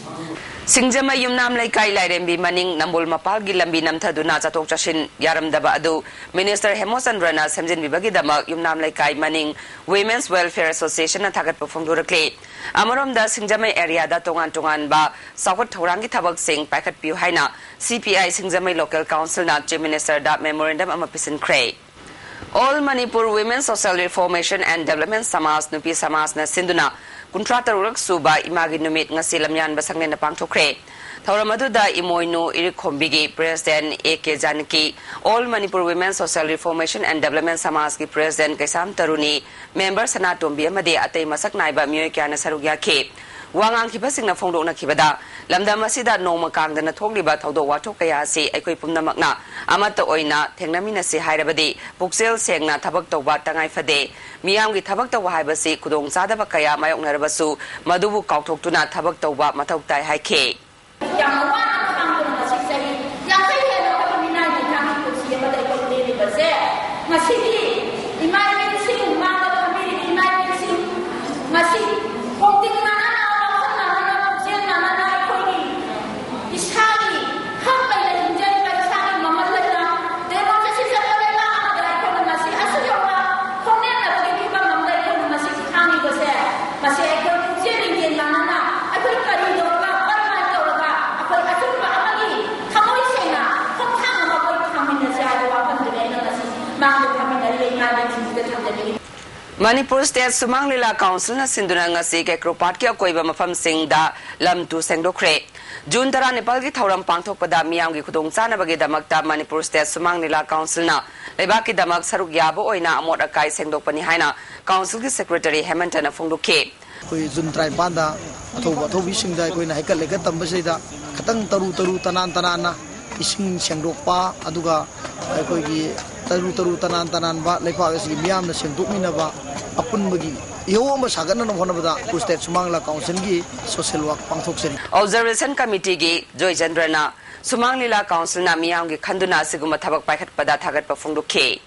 ꯁꯤꯡꯖꯃꯩ ꯌꯨꯝꯅꯥꯝ ꯂꯩꯀꯥꯏ ꯂꯥꯏꯔꯦꯝꯕꯤ ꯃꯅꯤꯡ ꯅꯝꯕꯣꯜ ꯃꯄꯥꯜꯒꯤ ꯂꯝꯕꯤ ꯅꯝꯊꯗꯨꯅ ꯆꯠꯊꯣꯛ ꯆꯠꯁꯤꯟ ꯌꯥꯔꯝꯗꯕ ꯑꯗꯨ Minister ꯍꯦꯃꯣꯆꯟꯗ꯭ꯔꯅ ꯁꯦꯝꯖꯤꯟꯕꯤꯕꯒꯤꯗꯃꯛ ꯌꯨꯝꯅꯥꯝ ꯂꯩꯀꯥꯏ ꯃꯅꯤꯡ Women's Welfare Association ꯅ ꯊꯥꯒꯠꯄ ꯐꯣꯡꯗꯣꯔꯛꯂꯤ꯫ ꯑꯃꯔꯣꯝꯗ, ꯁꯤꯡꯖꯃꯩ area ꯗ ꯇꯣꯉꯥꯟ ꯇꯣꯉꯥꯟꯕ ꯆꯥꯎꯈꯠ ꯊꯧꯔꯥꯡꯒꯤ ꯊꯕꯛꯁꯤꯡ ꯄꯥꯏꯈꯠꯄꯤꯌꯨ ꯍꯥꯏꯅ C P I Singjamei Local Council ꯅ Chief Minister ꯗ memorandum ꯑꯃ ꯄꯤꯁꯤꯟꯈ꯭ꯔꯦ꯫ All Manipur Women Social Reformation and Development Samaj, ꯅꯨꯄꯤ ꯁꯃꯥꯖꯅ ꯁꯤꯟꯗꯨꯅ ꯀꯨꯟꯊ꯭ꯔꯥ ꯇꯔꯨꯛꯂꯛ ꯁꯨꯕ ꯏꯃꯥꯒꯤ ꯅꯨꯃꯤꯠ ꯉꯁꯤ ꯂꯝꯌꯥꯟꯕ ꯁꯪꯂꯦꯟꯗ ꯄꯥꯡꯊꯣꯛꯈ꯭ꯔꯦ꯫ ꯊꯧꯔꯝ ꯑꯗꯨꯗ ꯏꯃꯣꯏꯅꯨ ꯏꯔꯤꯛꯈꯣꯝꯕꯤꯒꯤ President A K Janaki, All Manipur Women Social Reformation and Development Samaj ꯀꯤ President ꯀꯩꯁꯥꯝ ꯇꯔꯨꯅꯤ, member ꯁꯅꯥꯇꯣꯝꯕꯤ ꯑꯃꯗꯤ ꯑꯇꯩ ꯃꯁꯛ ꯅꯥꯏꯕ ꯃꯤꯑꯣꯏ ꯀꯌꯥꯅ ꯁꯔꯨꯛ ꯌꯥꯈꯤ꯫ ꯋꯥ ꯉꯥꯡꯈꯤꯕꯁꯤꯡꯅ ꯐꯣꯡꯗꯣꯛꯅꯈꯤꯕꯗ, ꯂꯝꯗꯝ ꯑꯁꯤꯗ ꯅꯣꯡꯃ ꯀꯥꯡꯗꯅ ꯊꯣꯛꯂꯤꯕ ꯊꯧꯗꯣꯛ ꯋꯥꯊꯣꯛ ꯀꯌꯥ ꯑꯁꯤ ꯑꯩꯈꯣꯏ ꯄꯨꯝꯅꯃꯛꯅ ꯑꯃꯠꯇ ꯑꯣꯏꯅ ꯊꯦꯡꯅꯃꯤꯟꯅꯁꯤ ꯍꯥꯏꯔꯕꯗꯤ ꯄꯨꯛꯆꯦꯜ ꯁꯦꯡꯅ ꯊꯕꯛ ꯇꯧꯕ ꯇꯉꯥꯏ ꯐꯗꯦ꯫ ꯃꯤꯌꯥꯝꯒꯤ ꯊꯕꯛ ꯇꯧꯕ ꯍꯥꯏꯕꯁꯤ ꯈꯨꯗꯣꯡꯆꯥꯗꯕ ꯀꯌꯥ ꯃꯥꯌꯣꯛꯅꯔꯕꯁꯨ ꯃꯗꯨꯕꯨ ꯀꯥꯎꯊꯣꯛꯇꯨꯅ ꯊꯕꯛ ꯇꯧꯕ ꯃꯊꯧ ꯇꯥꯏ ꯍꯥꯏꯈꯤ꯫ ꯌꯥꯝꯅ ꯋꯥꯅ ꯈꯥꯡꯗꯨꯅ ꯉꯁꯤ ꯆꯍꯤ ꯌꯥꯡꯈꯩ ꯍꯦꯟꯅ ꯑꯩꯈꯣꯏꯒꯤ ꯃꯤꯅꯥꯏꯒꯤ ꯏꯟꯈꯥꯡꯒꯤ ꯄꯨꯟꯁꯤ ꯑꯃꯗ ꯑꯩꯈꯣꯏ ꯂꯦꯜꯂꯤꯕꯁꯦ ꯉꯁꯤꯗꯤ ꯃꯥꯡꯗ ꯊꯝꯃꯤꯟꯅꯔꯤꯕ ꯏꯃꯥ ꯏꯕꯦꯟꯁꯤꯡꯁꯤꯗ ꯊꯝꯖꯅꯤꯡꯉꯤ꯫ ꯃꯅꯤꯄꯨꯔ ꯁ꯭ꯇꯦꯠ ꯁꯨꯃꯥꯡ ꯂꯤꯂꯥ ꯀꯥꯎꯟꯁꯤꯜꯅ ꯁꯤꯟꯗꯨꯅ ꯉꯁꯤ ꯀꯦꯀ꯭ꯔꯣ ꯄꯥꯠꯀꯤ ꯑꯀꯣꯏꯕ ꯃꯐꯝꯁꯤꯡꯗ ꯂꯝ ꯇꯨ ꯁꯦꯡꯗꯣꯛꯈ꯭ꯔꯦ꯫ ꯖꯨꯟ ꯇꯔꯥꯅꯤꯄꯥꯜꯒꯤ ꯊꯧꯔꯝ ꯄꯥꯡꯊꯣꯛꯄꯗ ꯃꯤꯌꯥꯝꯒꯤ ꯈꯨꯗꯣꯡꯆꯥꯅꯕꯒꯤꯗꯃꯛꯇ ꯃꯅꯤꯄꯨꯔ ꯁ꯭ꯇꯦꯠ ꯁꯨꯃꯥꯡ ꯂꯤꯂꯥ ꯀꯥꯎꯟꯁꯤꯜꯅ ꯂꯩꯕꯥꯛꯀꯤꯗꯃꯛ ꯁꯔꯨꯛ ꯌꯥꯕ ꯑꯣꯏꯅ ꯑꯃꯣꯠ ꯑꯀꯥꯏ ꯁꯦꯡꯗꯣꯛꯄꯅꯤ ꯍꯥꯏꯅ ꯀꯥꯎꯟꯁꯤꯜꯒꯤ ꯁꯦꯀ꯭ꯔꯦꯇꯔꯤ ꯍꯦꯃꯟꯇꯅ ꯐꯣꯡꯗꯣꯛꯈꯤ꯫ ꯑꯩꯈꯣꯏ ꯖꯨꯟ ꯇꯔꯥꯅꯤꯄꯥꯟꯗ ꯑꯊꯧꯕ ꯑꯊꯧꯕꯤꯁꯤꯡꯗ ꯑꯩꯈꯣꯏꯅ ꯍꯩꯀꯠ ꯂꯩꯀꯠ ꯇꯝꯕꯁꯤꯗ ꯈꯤꯇꯪ ꯇꯔꯨ ꯇꯔꯨ ꯇꯅꯥꯟ ꯇꯅꯥꯟꯅ ꯏꯁꯤꯡ ꯁꯦꯡꯗꯣꯛꯄ, ꯑꯗꯨꯒ ꯑꯩꯈꯣꯏꯒꯤ ꯇꯔꯨ ꯇꯔꯨ ꯇꯅꯥꯟ ꯇꯅꯥꯟꯕ ꯂꯩꯄꯥꯛ ꯑꯁꯤꯒꯤ ꯃꯤꯌꯥꯝꯅ ꯁꯦꯡꯗꯣꯛꯃꯤꯟꯅꯕ ꯑꯄꯨꯟꯕꯒꯤ ꯏꯍꯧ ꯑꯃ ꯁꯥꯒꯠꯅꯅꯕ ꯍꯣꯠꯅꯕꯗ ꯁ꯭ꯇꯦꯠ ꯁꯨꯃꯥꯡ ꯂꯤꯂꯥ ꯀꯥꯎꯟꯁꯤꯜꯒꯤ ꯁꯣꯁꯦꯜ ꯋꯥꯔꯛ ꯄꯥꯡꯊꯣꯛꯆꯔꯤ꯫ ꯑꯣꯕꯖꯔꯕꯦꯁꯟ ꯀꯃꯤꯇꯤꯒꯤ ꯖꯣꯏꯆꯟꯗ꯭ꯔꯅ ꯁꯨꯃꯥꯡ ꯂꯤꯂꯥ ꯀꯥꯎꯟꯁꯤꯜꯅ ꯃꯤꯌꯥꯝꯒꯤ ꯈꯟꯗꯨꯅ ꯑꯁꯤꯒꯨꯝꯕ ꯊꯕꯛ ꯄꯥꯏꯈꯠꯄꯗ ꯊꯥꯒꯠꯄ ꯐꯣꯡꯗꯣꯛꯈꯤ꯫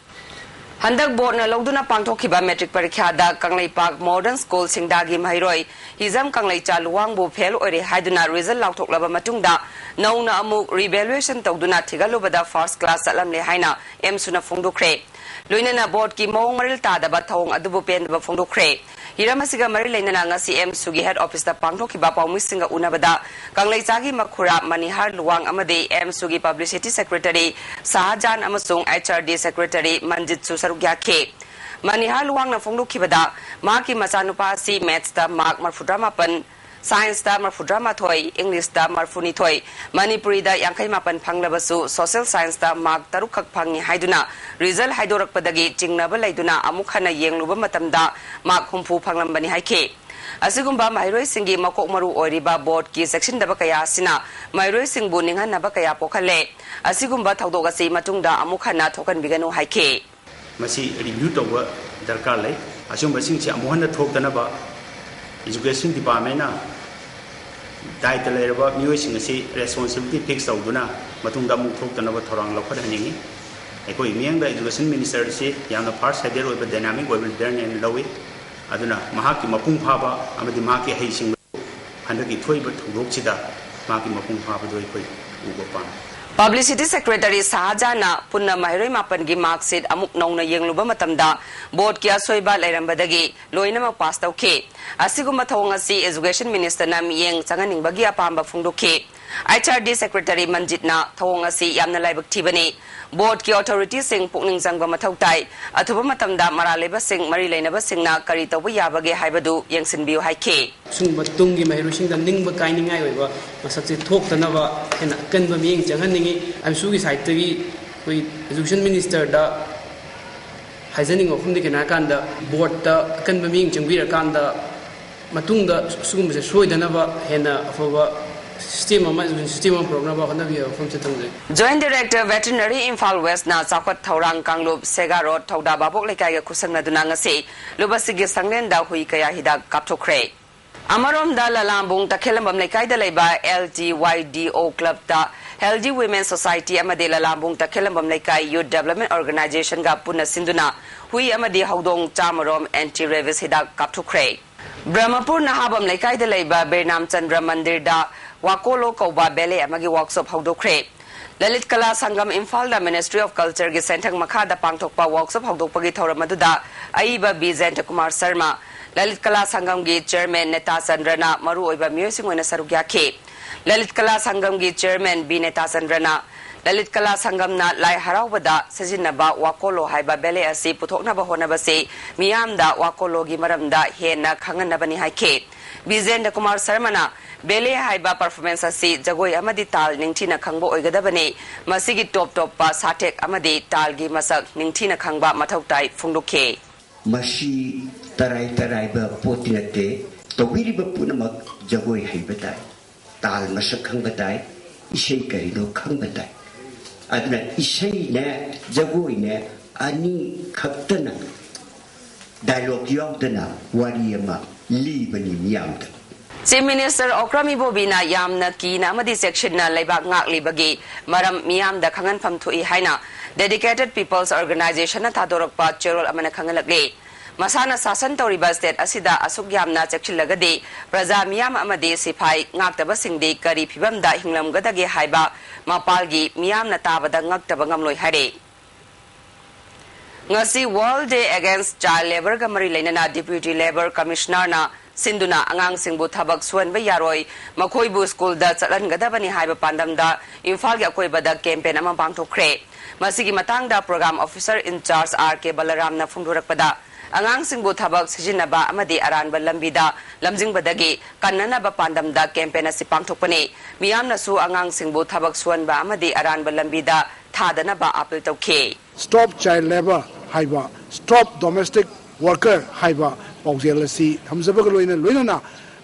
ꯍꯟꯗꯛ ꯕꯣꯔꯗꯅ ꯂꯧꯗꯨꯅ ꯄꯥꯡꯊꯣꯛꯈꯤꯕ ꯃꯦꯇ꯭ꯔꯤꯛ ꯄꯔꯤꯈ꯭ꯌꯥꯗ ꯀꯪꯂꯩꯄꯥꯛ ꯃꯣꯗꯔꯟ ꯁ꯭ꯀꯨꯜ ꯁꯤꯡꯗꯥꯒꯤ ꯃꯍꯩꯔꯣꯏ ꯍꯤꯖꯝ ꯀꯪꯂꯩꯆꯥ ꯂꯨꯋꯥꯡꯕꯨ ꯐꯦꯜ ꯑꯣꯏꯔꯦ ꯍꯥꯏꯗꯨꯅ ꯔꯤꯖꯜ ꯂꯥꯎꯊꯣꯛꯂꯕ ꯃꯇꯨꯡꯗ ꯅꯧꯅ ꯑꯃꯨꯛ ꯔꯤꯚꯦꯂꯨꯑꯦꯁꯟ ꯇꯧꯗꯨꯅ ꯊꯤꯒꯠꯂꯨꯕꯗ ꯐꯥꯔꯁ ꯀ꯭ꯂꯥꯁ ꯆꯠꯂꯝꯂꯦ ꯍꯥꯏꯅ ꯑꯦꯝꯁꯨꯅ ꯐꯣꯡꯗꯣꯛꯈ꯭ꯔꯦ꯫ ꯂꯣꯏꯅꯅ ꯕꯣꯔꯗꯀꯤ ꯃꯑꯣꯡ ꯃꯔꯤꯜ ꯇꯥꯗꯕ ꯊꯧꯑꯣꯡ ꯑꯗꯨꯕꯨ ꯄꯦꯟꯗꯕ ꯐꯣꯡꯗꯣꯛꯈ꯭ꯔꯦ꯫ ꯍꯤꯔꯝ ꯑꯁꯤꯒ ꯃꯔꯤ ꯂꯩꯅꯅ ꯉꯁꯤ ꯑꯦꯝꯁꯨꯒꯤ ꯍꯦꯗ ꯑꯣꯐꯤꯁꯇ ꯄꯥꯡꯊꯣꯛꯈꯤꯕ ꯄꯥꯎꯃꯤꯁꯤꯡꯒ ꯎꯅꯕꯗ ꯀꯪꯂꯩꯆꯥꯒꯤ ꯃꯈꯨꯔꯥ ꯃꯅꯤꯍꯥꯔ ꯂꯨꯋꯥꯡ ꯑꯃꯗꯤ ꯑꯦꯝꯁꯨꯒꯤ ꯄꯕ꯭ꯂꯤꯁꯤꯇꯤ ꯁꯦꯀ꯭ꯔꯦꯇꯔꯤ ꯁꯥꯍꯖꯥꯟ ꯑꯃꯁꯨꯡ ꯑꯩꯆ ꯑꯥꯔ ꯗꯤ ꯁꯦꯀ꯭ꯔꯦꯇꯔꯤ ꯃꯟꯖꯤꯠꯁꯨ ꯁꯔꯨꯛ ꯌꯥꯈꯤ꯫ ꯃꯅꯤꯍꯥꯔ ꯂꯨꯋꯥꯡꯅ ꯐꯣꯡꯗꯣꯛꯈꯤꯕꯗ ꯃꯍꯥꯛꯀꯤ ꯃꯆꯥꯅꯨꯄꯥ ꯑꯁꯤ ꯃꯦꯠꯁꯇ ꯃꯥꯔꯛ ꯃꯔꯐꯨꯇꯔꯥꯃꯥꯄꯟ, ꯁꯥꯏꯟꯁꯇ ꯃꯔꯐꯨꯇꯔꯥꯃꯥꯊꯣꯏ, ꯏꯪꯂꯤꯁꯇ ꯃꯔꯐꯨꯅꯤꯊꯣꯏ, ꯃꯅꯤꯄꯨꯔꯤꯗ ꯌꯥꯡꯈꯩ ꯃꯥꯄꯟ ꯐꯪꯂꯕꯁꯨ ꯁꯣꯁꯦꯜ ꯁꯥꯏꯟꯁꯇ ꯃꯥꯔꯛ ꯇꯔꯨꯛꯈꯛ ꯐꯪꯉꯤ ꯍꯥꯏꯗꯨꯅ ꯔꯤꯖꯜ ꯍꯥꯏꯗꯣꯔꯛꯄꯗꯒꯤ ꯆꯤꯡꯅꯕ ꯂꯩꯗꯨꯅ ꯑꯃꯨꯛ ꯍꯟꯅ ꯌꯦꯡꯂꯨꯕ ꯃꯇꯝꯗ ꯃꯥꯔꯛ ꯍꯨꯝꯐꯨ ꯐꯪꯂꯝꯕꯅꯤ ꯍꯥꯏꯈꯤ꯫ ꯑꯁꯤꯒꯨꯝꯕ ꯃꯍꯩꯔꯣꯏꯁꯤꯡꯒꯤ ꯃꯀꯣꯛ ꯃꯔꯨ ꯑꯣꯏꯔꯤꯕ ꯕꯣꯔꯗꯀꯤ ꯆꯦꯛꯁꯤꯟꯗꯕ ꯀꯌꯥ ꯑꯁꯤꯅ ꯃꯍꯩꯔꯣꯏꯁꯤꯡꯕꯨ ꯅꯤꯡꯍꯟꯅꯕ ꯀꯌꯥ ꯄꯣꯛꯍꯜꯂꯦ꯫ ꯑꯁꯤꯒꯨꯝꯕ ꯊꯧꯗꯣꯛ ꯑꯁꯤ ꯃꯇꯨꯡꯗ ꯑꯃꯨꯛ ꯍꯟꯅ ꯊꯣꯛꯍꯟꯕꯤꯒꯅꯨ ꯍꯥꯏꯈꯤ꯫ ꯃꯁꯤ ꯔꯤꯚ꯭ꯌꯨ ꯇꯧꯕ ꯗꯔꯀꯥꯔ ꯂꯩ꯫ ꯑꯁꯤꯒꯨꯝꯕꯁꯤꯡꯁꯤ ꯑꯃꯨꯛ ꯍꯟꯅ ꯊꯣꯛꯇꯅꯕ ꯏꯖꯨꯀꯦꯁꯟ ꯗꯤꯄꯥꯔꯠꯃꯦꯟꯅ ꯗꯥꯏꯇ ꯂꯩꯔꯕ ꯃꯤꯑꯣꯏꯁꯤꯡ ꯑꯁꯤ ꯔꯦꯁꯄꯣꯟꯁꯤꯕꯤꯂꯤꯇꯤ ꯐꯤꯛꯁ ꯇꯧꯗꯨꯅ ꯃꯇꯨꯡꯗ ꯑꯃꯨꯛ ꯊꯣꯛꯇꯅꯕ ꯊꯧꯔꯥꯡ ꯂꯧꯈꯠꯍꯟꯅꯤꯡꯏ꯫ ꯑꯩꯈꯣꯏ ꯃꯤꯠꯌꯦꯡꯗ ꯏꯖꯨꯀꯦꯁꯟ ꯃꯤꯅꯤꯁꯇꯔꯁꯤ ꯌꯥꯝꯅ ꯐꯥꯔꯁ ꯍꯦꯟꯗꯦꯗ ꯑꯣꯏꯕ, ꯗꯥꯏꯅꯥꯃꯤꯛ ꯑꯣꯏꯕ ꯂꯤꯗꯔꯅꯦꯅ ꯂꯧꯏ꯫ ꯑꯗꯨꯅ ꯃꯍꯥꯛꯀꯤ ꯃꯄꯨꯡ ꯐꯥꯕ ꯑꯃꯗꯤ ꯃꯍꯥꯛꯀꯤ ꯑꯍꯩꯁꯤꯡꯕ ꯍꯟꯗꯛꯀꯤ ꯊꯣꯛꯏꯕ ꯊꯧꯗꯣꯛꯁꯤꯗ ꯃꯍꯥꯛꯀꯤ ꯃꯄꯨꯡ ꯐꯥꯕꯗꯨ ꯑꯩꯈꯣꯏ ꯎꯕ ꯄꯥꯝꯃꯤ꯫ ꯄꯕ꯭ꯂꯤꯁꯤꯇꯤ ꯁꯦꯀ꯭ꯔꯦꯇꯔꯤ ꯁꯥꯍꯖꯥꯟꯅ ꯄꯨꯟꯅ ꯃꯍꯩꯔꯣꯏ ꯃꯥꯄꯟꯒꯤ ꯃꯥꯔꯛꯁꯤꯠ ꯑꯃꯨꯛ ꯅꯧꯅ ꯌꯦꯡꯂꯨꯕ ꯃꯇꯝꯗ ꯕꯣꯔꯗꯀꯤ ꯑꯁꯣꯏꯕ ꯂꯩꯔꯝꯕꯗꯒꯤ ꯂꯣꯏꯅꯃꯛ ꯄꯥꯁ ꯇꯧꯈꯤ꯫ ꯑꯁꯤꯒꯨꯝꯕ ꯊꯧꯑꯣꯡ ꯑꯁꯤ ꯏꯖꯨꯀꯦꯁꯟ ꯃꯤꯅꯤꯁꯇꯔꯅ ꯃꯤꯠꯌꯦꯡ ꯆꯪꯍꯟꯅꯤꯡꯕꯒꯤ ꯑꯄꯥꯝꯕ ꯐꯣꯡꯗꯣꯛꯈꯤ꯫ ꯑꯩꯆ ꯑꯥꯔ ꯗꯤ ꯁꯦꯀ꯭ꯔꯦꯇꯔꯤ ꯃꯟꯖꯤꯠꯅ ꯊꯧꯑꯣꯡ ꯑꯁꯤ ꯌꯥꯝꯅ ꯂꯥꯏꯕꯛ ꯊꯤꯕꯅꯤ꯫ ꯕꯣꯔꯗꯀꯤ ꯑꯣꯊꯣꯔꯤꯇꯤꯁꯤꯡ ꯄꯨꯛꯅꯤꯡ ꯆꯪꯕ ꯃꯊꯧ ꯇꯥꯏ꯫ ꯑꯊꯨꯕ ꯃꯇꯝꯗ ꯃꯔꯥꯜ ꯂꯩꯕꯁꯤꯡ, ꯃꯔꯤ ꯂꯩꯅꯕꯁꯤꯡꯅ ꯀꯔꯤ ꯇꯧꯕ ꯌꯥꯕꯒꯦ ꯍꯥꯏꯕꯗꯨ ꯌꯦꯡꯁꯤꯟꯕꯤꯌꯨ ꯍꯥꯏꯈꯤ꯫ ꯁꯨꯝꯕ ꯇꯨꯡꯒꯤ ꯃꯍꯩꯔꯣꯏꯁꯤꯡꯗ ꯅꯤꯡꯕ ꯀꯥꯏꯅꯤꯡꯉꯥꯏ ꯑꯣꯏꯕ ꯃꯁꯛꯁꯦ ꯊꯣꯛꯇꯅꯕ ꯍꯦꯟꯅ ꯑꯀꯟꯕ ꯃꯤꯠꯌꯦꯡ ꯆꯪꯍꯟꯅꯤꯡꯉꯤ꯫ ꯑꯦꯝꯁꯨꯒꯤ ꯁꯥꯏꯠꯇꯒꯤ ꯑꯩꯈꯣꯏ ꯑꯦꯖꯨꯀꯦꯁꯟ ꯃꯤꯅꯤꯁꯇꯔꯗ ꯍꯥꯏꯖꯅꯤꯡꯕ ꯋꯥꯐꯝꯗꯤ ꯀꯩꯅꯣ ꯍꯥꯏꯔꯀꯥꯟꯗ, ꯕꯣꯔꯗꯇ ꯑꯀꯟꯕ ꯃꯤꯠꯌꯦꯡ ꯆꯪꯕꯤꯔꯀꯥꯟꯗ ꯃꯇꯨꯡꯗ ꯁꯤꯒꯨꯝꯕꯁꯦ ꯁꯣꯏꯗꯅꯕ ꯍꯦꯟꯅ ꯑꯐꯕ ꯁꯤꯁꯇꯦꯝ ꯑꯃ, ꯑꯦꯖꯨꯀꯦꯁꯟ ꯁꯤꯁꯇꯦꯝ ꯑꯃ ꯄꯨꯔꯛꯅꯕ ꯍꯣꯠꯅꯕꯤꯌꯨ ꯍꯥꯏꯕ ꯋꯥꯐꯝꯁꯦ ꯊꯝꯖꯒꯦ꯫ Joint Director Veterinary, ꯏꯝꯐꯥꯜ ꯋꯦꯁꯅ ꯆꯥꯎꯈꯠ ꯊꯧꯔꯥꯡ ꯀꯥꯡꯂꯨꯞ ꯁꯦꯒꯥ ꯔꯣꯗ ꯊꯧꯗꯥ ꯚꯥꯕꯣꯛ ꯂꯩꯀꯥꯏꯒ ꯈꯨꯠꯁꯝꯅꯗꯨꯅ ꯉꯁꯤ ꯂꯨꯕꯁꯤꯒꯤ ꯁꯪꯂꯦꯟꯗ ꯍꯨꯏ ꯀꯌꯥ ꯍꯤꯗꯥꯛ ꯀꯥꯞꯊꯣꯛꯈ꯭ꯔꯦ꯫ ꯑꯃꯔꯣꯝꯗ ꯂꯂꯥꯝꯕꯨꯡ ꯇꯈꯦꯜꯂꯝꯕꯝ ꯂꯩꯀꯥꯏꯗ ꯂꯩꯕ ꯑꯦꯜ ꯇꯤ ꯋꯥꯏ ꯗꯤ ꯑꯣ ꯀ꯭ꯂꯕꯇ Healthy Women Society ꯑꯃꯗꯤ ꯂꯂꯥꯝꯕꯨꯡ ꯇꯈꯦꯜꯂꯝꯕꯝ ꯂꯩꯀꯥꯏ Youth Development Organizationꯒ ꯄꯨꯟꯅ ꯁꯤꯟꯗꯨꯅ ꯍꯨꯏ ꯑꯃꯗꯤ ꯍꯧꯗꯣꯡ ꯆꯥꯝꯃꯔꯣꯝ ꯑꯦꯟꯇꯤ ꯔꯦꯕꯤꯁ ꯍꯤꯗꯥꯛ ꯀꯥꯞꯊꯣꯛꯈ꯭ꯔꯦ꯫ ꯕ꯭ꯔꯍꯃꯄꯨꯔ ꯅꯍꯥꯕꯝ ꯂꯩꯀꯥꯏꯗ ꯂꯩꯕ ꯕꯤꯔꯅꯥꯝ ꯆꯟꯗ꯭ꯔ ꯃꯟꯗꯤꯔꯗ ꯋꯥꯀꯣꯂꯣ ꯀꯧꯕ ꯕꯦꯂꯦ ꯑꯃꯒꯤ ꯋꯥꯔꯛꯁꯣꯞ ꯍꯧꯗꯣꯛꯈ꯭ꯔꯦ꯫ ꯂꯂꯤꯠ ꯀꯂꯥ ꯁꯪꯒꯝ ꯏꯝꯐꯥꯜꯗ Ministry of Cultureꯒꯤ ꯁꯦꯟꯊꯪ ꯃꯈꯥꯗ ꯄꯥꯡꯊꯣꯛꯄ ꯋꯥꯔꯛꯁꯣꯞ ꯍꯧꯗꯣꯛꯄꯒꯤ ꯊꯧꯔꯝ ꯑꯗꯨꯗ ꯑꯏꯕ ꯕꯤ ꯖꯌꯟꯇ ꯀꯨꯃꯥꯔ ꯁꯔꯃ, ꯂꯂꯤꯠ ꯀꯂꯥ ꯁꯪꯒꯝꯒꯤ ꯆꯤꯌꯔꯃꯦꯟ ꯅꯦꯇꯥ ꯆꯟꯗ꯭ꯔꯅ ꯃꯔꯨꯑꯣꯏꯕ ꯃꯤꯑꯣꯏꯁꯤꯡ ꯑꯣꯏꯅ ꯁꯔꯨꯛ ꯌꯥꯈꯤ꯫ ꯂꯂꯤꯠ ꯀꯂꯥ ꯁꯪꯒꯝꯒꯤ ꯆꯤꯌꯔꯃꯦꯟ ꯕꯤ ꯅꯦꯇꯥ ꯆꯟꯗ꯭ꯔꯅ ꯂꯂꯤꯠ ꯀꯂꯥ ꯁꯪꯒꯝꯅ ꯂꯥꯏ ꯍꯔꯥꯎꯕꯗ ꯁꯤꯖꯤꯟꯅꯕ ꯋꯥꯀꯣꯂꯣ ꯍꯥꯏꯕ ꯕꯦꯂꯦ ꯑꯁꯤ ꯄꯨꯊꯣꯛꯅꯕ ꯍꯣꯠꯅꯕꯁꯤ ꯃꯤꯌꯥꯝꯗ ꯋꯥꯀꯣꯂꯣꯒꯤ ꯃꯔꯝꯗ ꯍꯦꯟꯅ ꯈꯪꯍꯟꯅꯕꯅꯤ ꯍꯥꯏꯈꯤ꯫ ꯕꯤꯖꯦꯟꯗ꯭ꯔ ꯀꯨꯃꯥꯔ ꯁꯔꯃꯅ ꯕꯦꯂꯦ ꯍꯥꯏꯕ performance ꯑꯁꯤ ꯖꯒꯣꯏ ꯑꯃꯗꯤ ꯇꯥꯜ ꯅꯤꯡꯊꯤꯅ ꯈꯪꯕ ꯑꯣꯏꯒꯗꯕꯅꯤ꯫ ꯃꯁꯤꯒꯤ ꯇꯣꯞ ꯇꯣꯞꯄ ꯁꯥꯊꯦꯛ ꯑꯃꯗꯤ ꯇꯥꯜꯒꯤ ꯃꯁꯛ ꯅꯤꯡꯊꯤꯅ ꯈꯪꯕ ꯃꯊꯧ ꯇꯥꯏ ꯐꯣꯡꯗꯣꯛꯈꯤ꯫ ꯃꯁꯤ ꯇꯔꯥꯏ ꯇꯔꯥꯏꯕ ꯄꯣꯠꯇꯤ ꯅꯠꯇꯦ꯫ ꯇꯧꯕꯤꯔꯤꯕ ꯄꯨꯝꯅꯃꯛ ꯖꯒꯣꯏ ꯍꯩꯕ ꯇꯥꯏ, ꯇꯥꯜ ꯃꯁꯛ ꯈꯪꯕ ꯇꯥꯏ, ꯏꯁꯩ ꯀꯔꯤꯅꯣ ꯈꯪꯕ ꯇꯥꯏ꯫ ꯑꯗꯨꯅ ꯏꯁꯩꯅꯦ, ꯖꯒꯣꯏꯅꯦ, ꯑꯅꯤ ꯈꯛꯇꯅ, dialogue ꯌꯥꯎꯗꯅ ꯋꯥꯔꯤ ꯑꯃ ꯂꯤꯕꯅꯤ ꯃꯤꯌꯥꯝꯗ꯫ Chief Minister Okram Ibobiꯅ ꯌꯥꯝꯅ ꯀꯤꯅ ꯑꯃꯗꯤ ꯆꯦꯛꯁꯤꯟꯅ ꯂꯩꯕꯥꯛ ꯉꯥꯛꯂꯤꯕꯒꯤ ꯃꯔꯝ ꯃꯤꯌꯥꯝꯗ ꯈꯪꯍꯟꯐꯝ ꯊꯣꯛꯏ ꯍꯥꯏꯅ Dedicated People's Organizationꯅ ꯊꯥꯗꯣꯔꯛꯄ ꯆꯦꯔꯣꯜ ꯑꯃꯅ ꯈꯪꯍꯜꯂꯛꯂꯤ꯫ ꯃꯁꯥꯅ ꯁꯥꯁꯟ ꯇꯧꯔꯤꯕ state ꯑꯁꯤꯗ ꯑꯁꯨꯛ ꯌꯥꯝꯅ ꯆꯦꯛꯁꯤꯜꯂꯒꯗꯤ ꯄ꯭ꯔꯖꯥ ꯃꯤꯌꯥꯝ ꯑꯃꯗꯤ ꯁꯤꯐꯥꯏ ꯉꯥꯛꯇꯕꯁꯤꯡꯗꯤ ꯀꯔꯤ ꯐꯤꯕꯝꯗ ꯍꯤꯡꯂꯝꯒꯗꯒꯦ ꯍꯥꯏꯕ ꯃꯄꯥꯜꯒꯤ ꯃꯤꯌꯥꯝꯅ ꯇꯥꯕꯗ ꯉꯛꯇꯕ ꯉꯝꯂꯣꯏ ꯍꯥꯏꯔꯤ꯫ ꯉꯁꯤ World Day Against Child Labourꯒ ꯃꯔꯤ ꯂꯩꯅꯅ Deputy Labour Commissionerꯅ ꯁꯤꯟꯗꯨꯅ ꯑꯉꯥꯡꯁꯤꯡꯕꯨ ꯊꯕꯛ ꯁꯨꯍꯟꯕ ꯌꯥꯔꯣꯏ, ꯃꯈꯣꯏꯕꯨ ꯁ꯭ꯀꯨꯜꯗ ꯆꯠꯍꯟꯒꯗꯕꯅꯤ ꯍꯥꯏꯕ ꯄꯥꯟꯗꯝꯗ ꯏꯝꯐꯥꯜꯒꯤ ꯑꯀꯣꯏꯕꯗ campaign ꯑꯃ ꯄꯥꯡꯊꯣꯛꯈ꯭ꯔꯦ꯫ ꯃꯁꯤꯒꯤ ꯃꯇꯥꯡꯗ Program Officer in Charge R K ꯕꯂꯔꯥꯝꯅ ꯐꯣꯡꯗꯣꯔꯛꯄꯗ, ꯑꯉꯥꯡꯁꯤꯡꯕꯨ ꯊꯕꯛ ꯁꯤꯖꯤꯟꯅꯕ ꯑꯃꯗꯤ ꯑꯔꯥꯟꯕ ꯂꯝꯕꯤꯗ ꯂꯝꯖꯤꯡꯕꯗꯒꯤ ꯀꯟꯅꯅꯕ ꯄꯥꯟꯗꯝꯗ campaign ꯑꯁꯤ ꯄꯥꯡꯊꯣꯛꯄꯅꯤ꯫ ꯃꯤꯌꯥꯝꯅꯁꯨ ꯑꯉꯥꯡꯁꯤꯡꯕꯨ ꯊꯕꯛ ꯁꯨꯍꯟꯕ ꯑꯃꯗꯤ ꯑꯔꯥꯟꯕ ꯂꯝꯕꯤꯗ ꯊꯥꯗꯅꯕ appeal ꯇꯧꯈꯤ꯫ Stop Child Labour ꯍꯥꯏꯕ, Stop Domestic Worker ꯍꯥꯏꯕ ꯄꯥꯎꯖꯦꯜ ꯑꯁꯤ ꯊꯝꯖꯕꯒ ꯂꯣꯏꯅ ꯂꯣꯏꯅꯅ,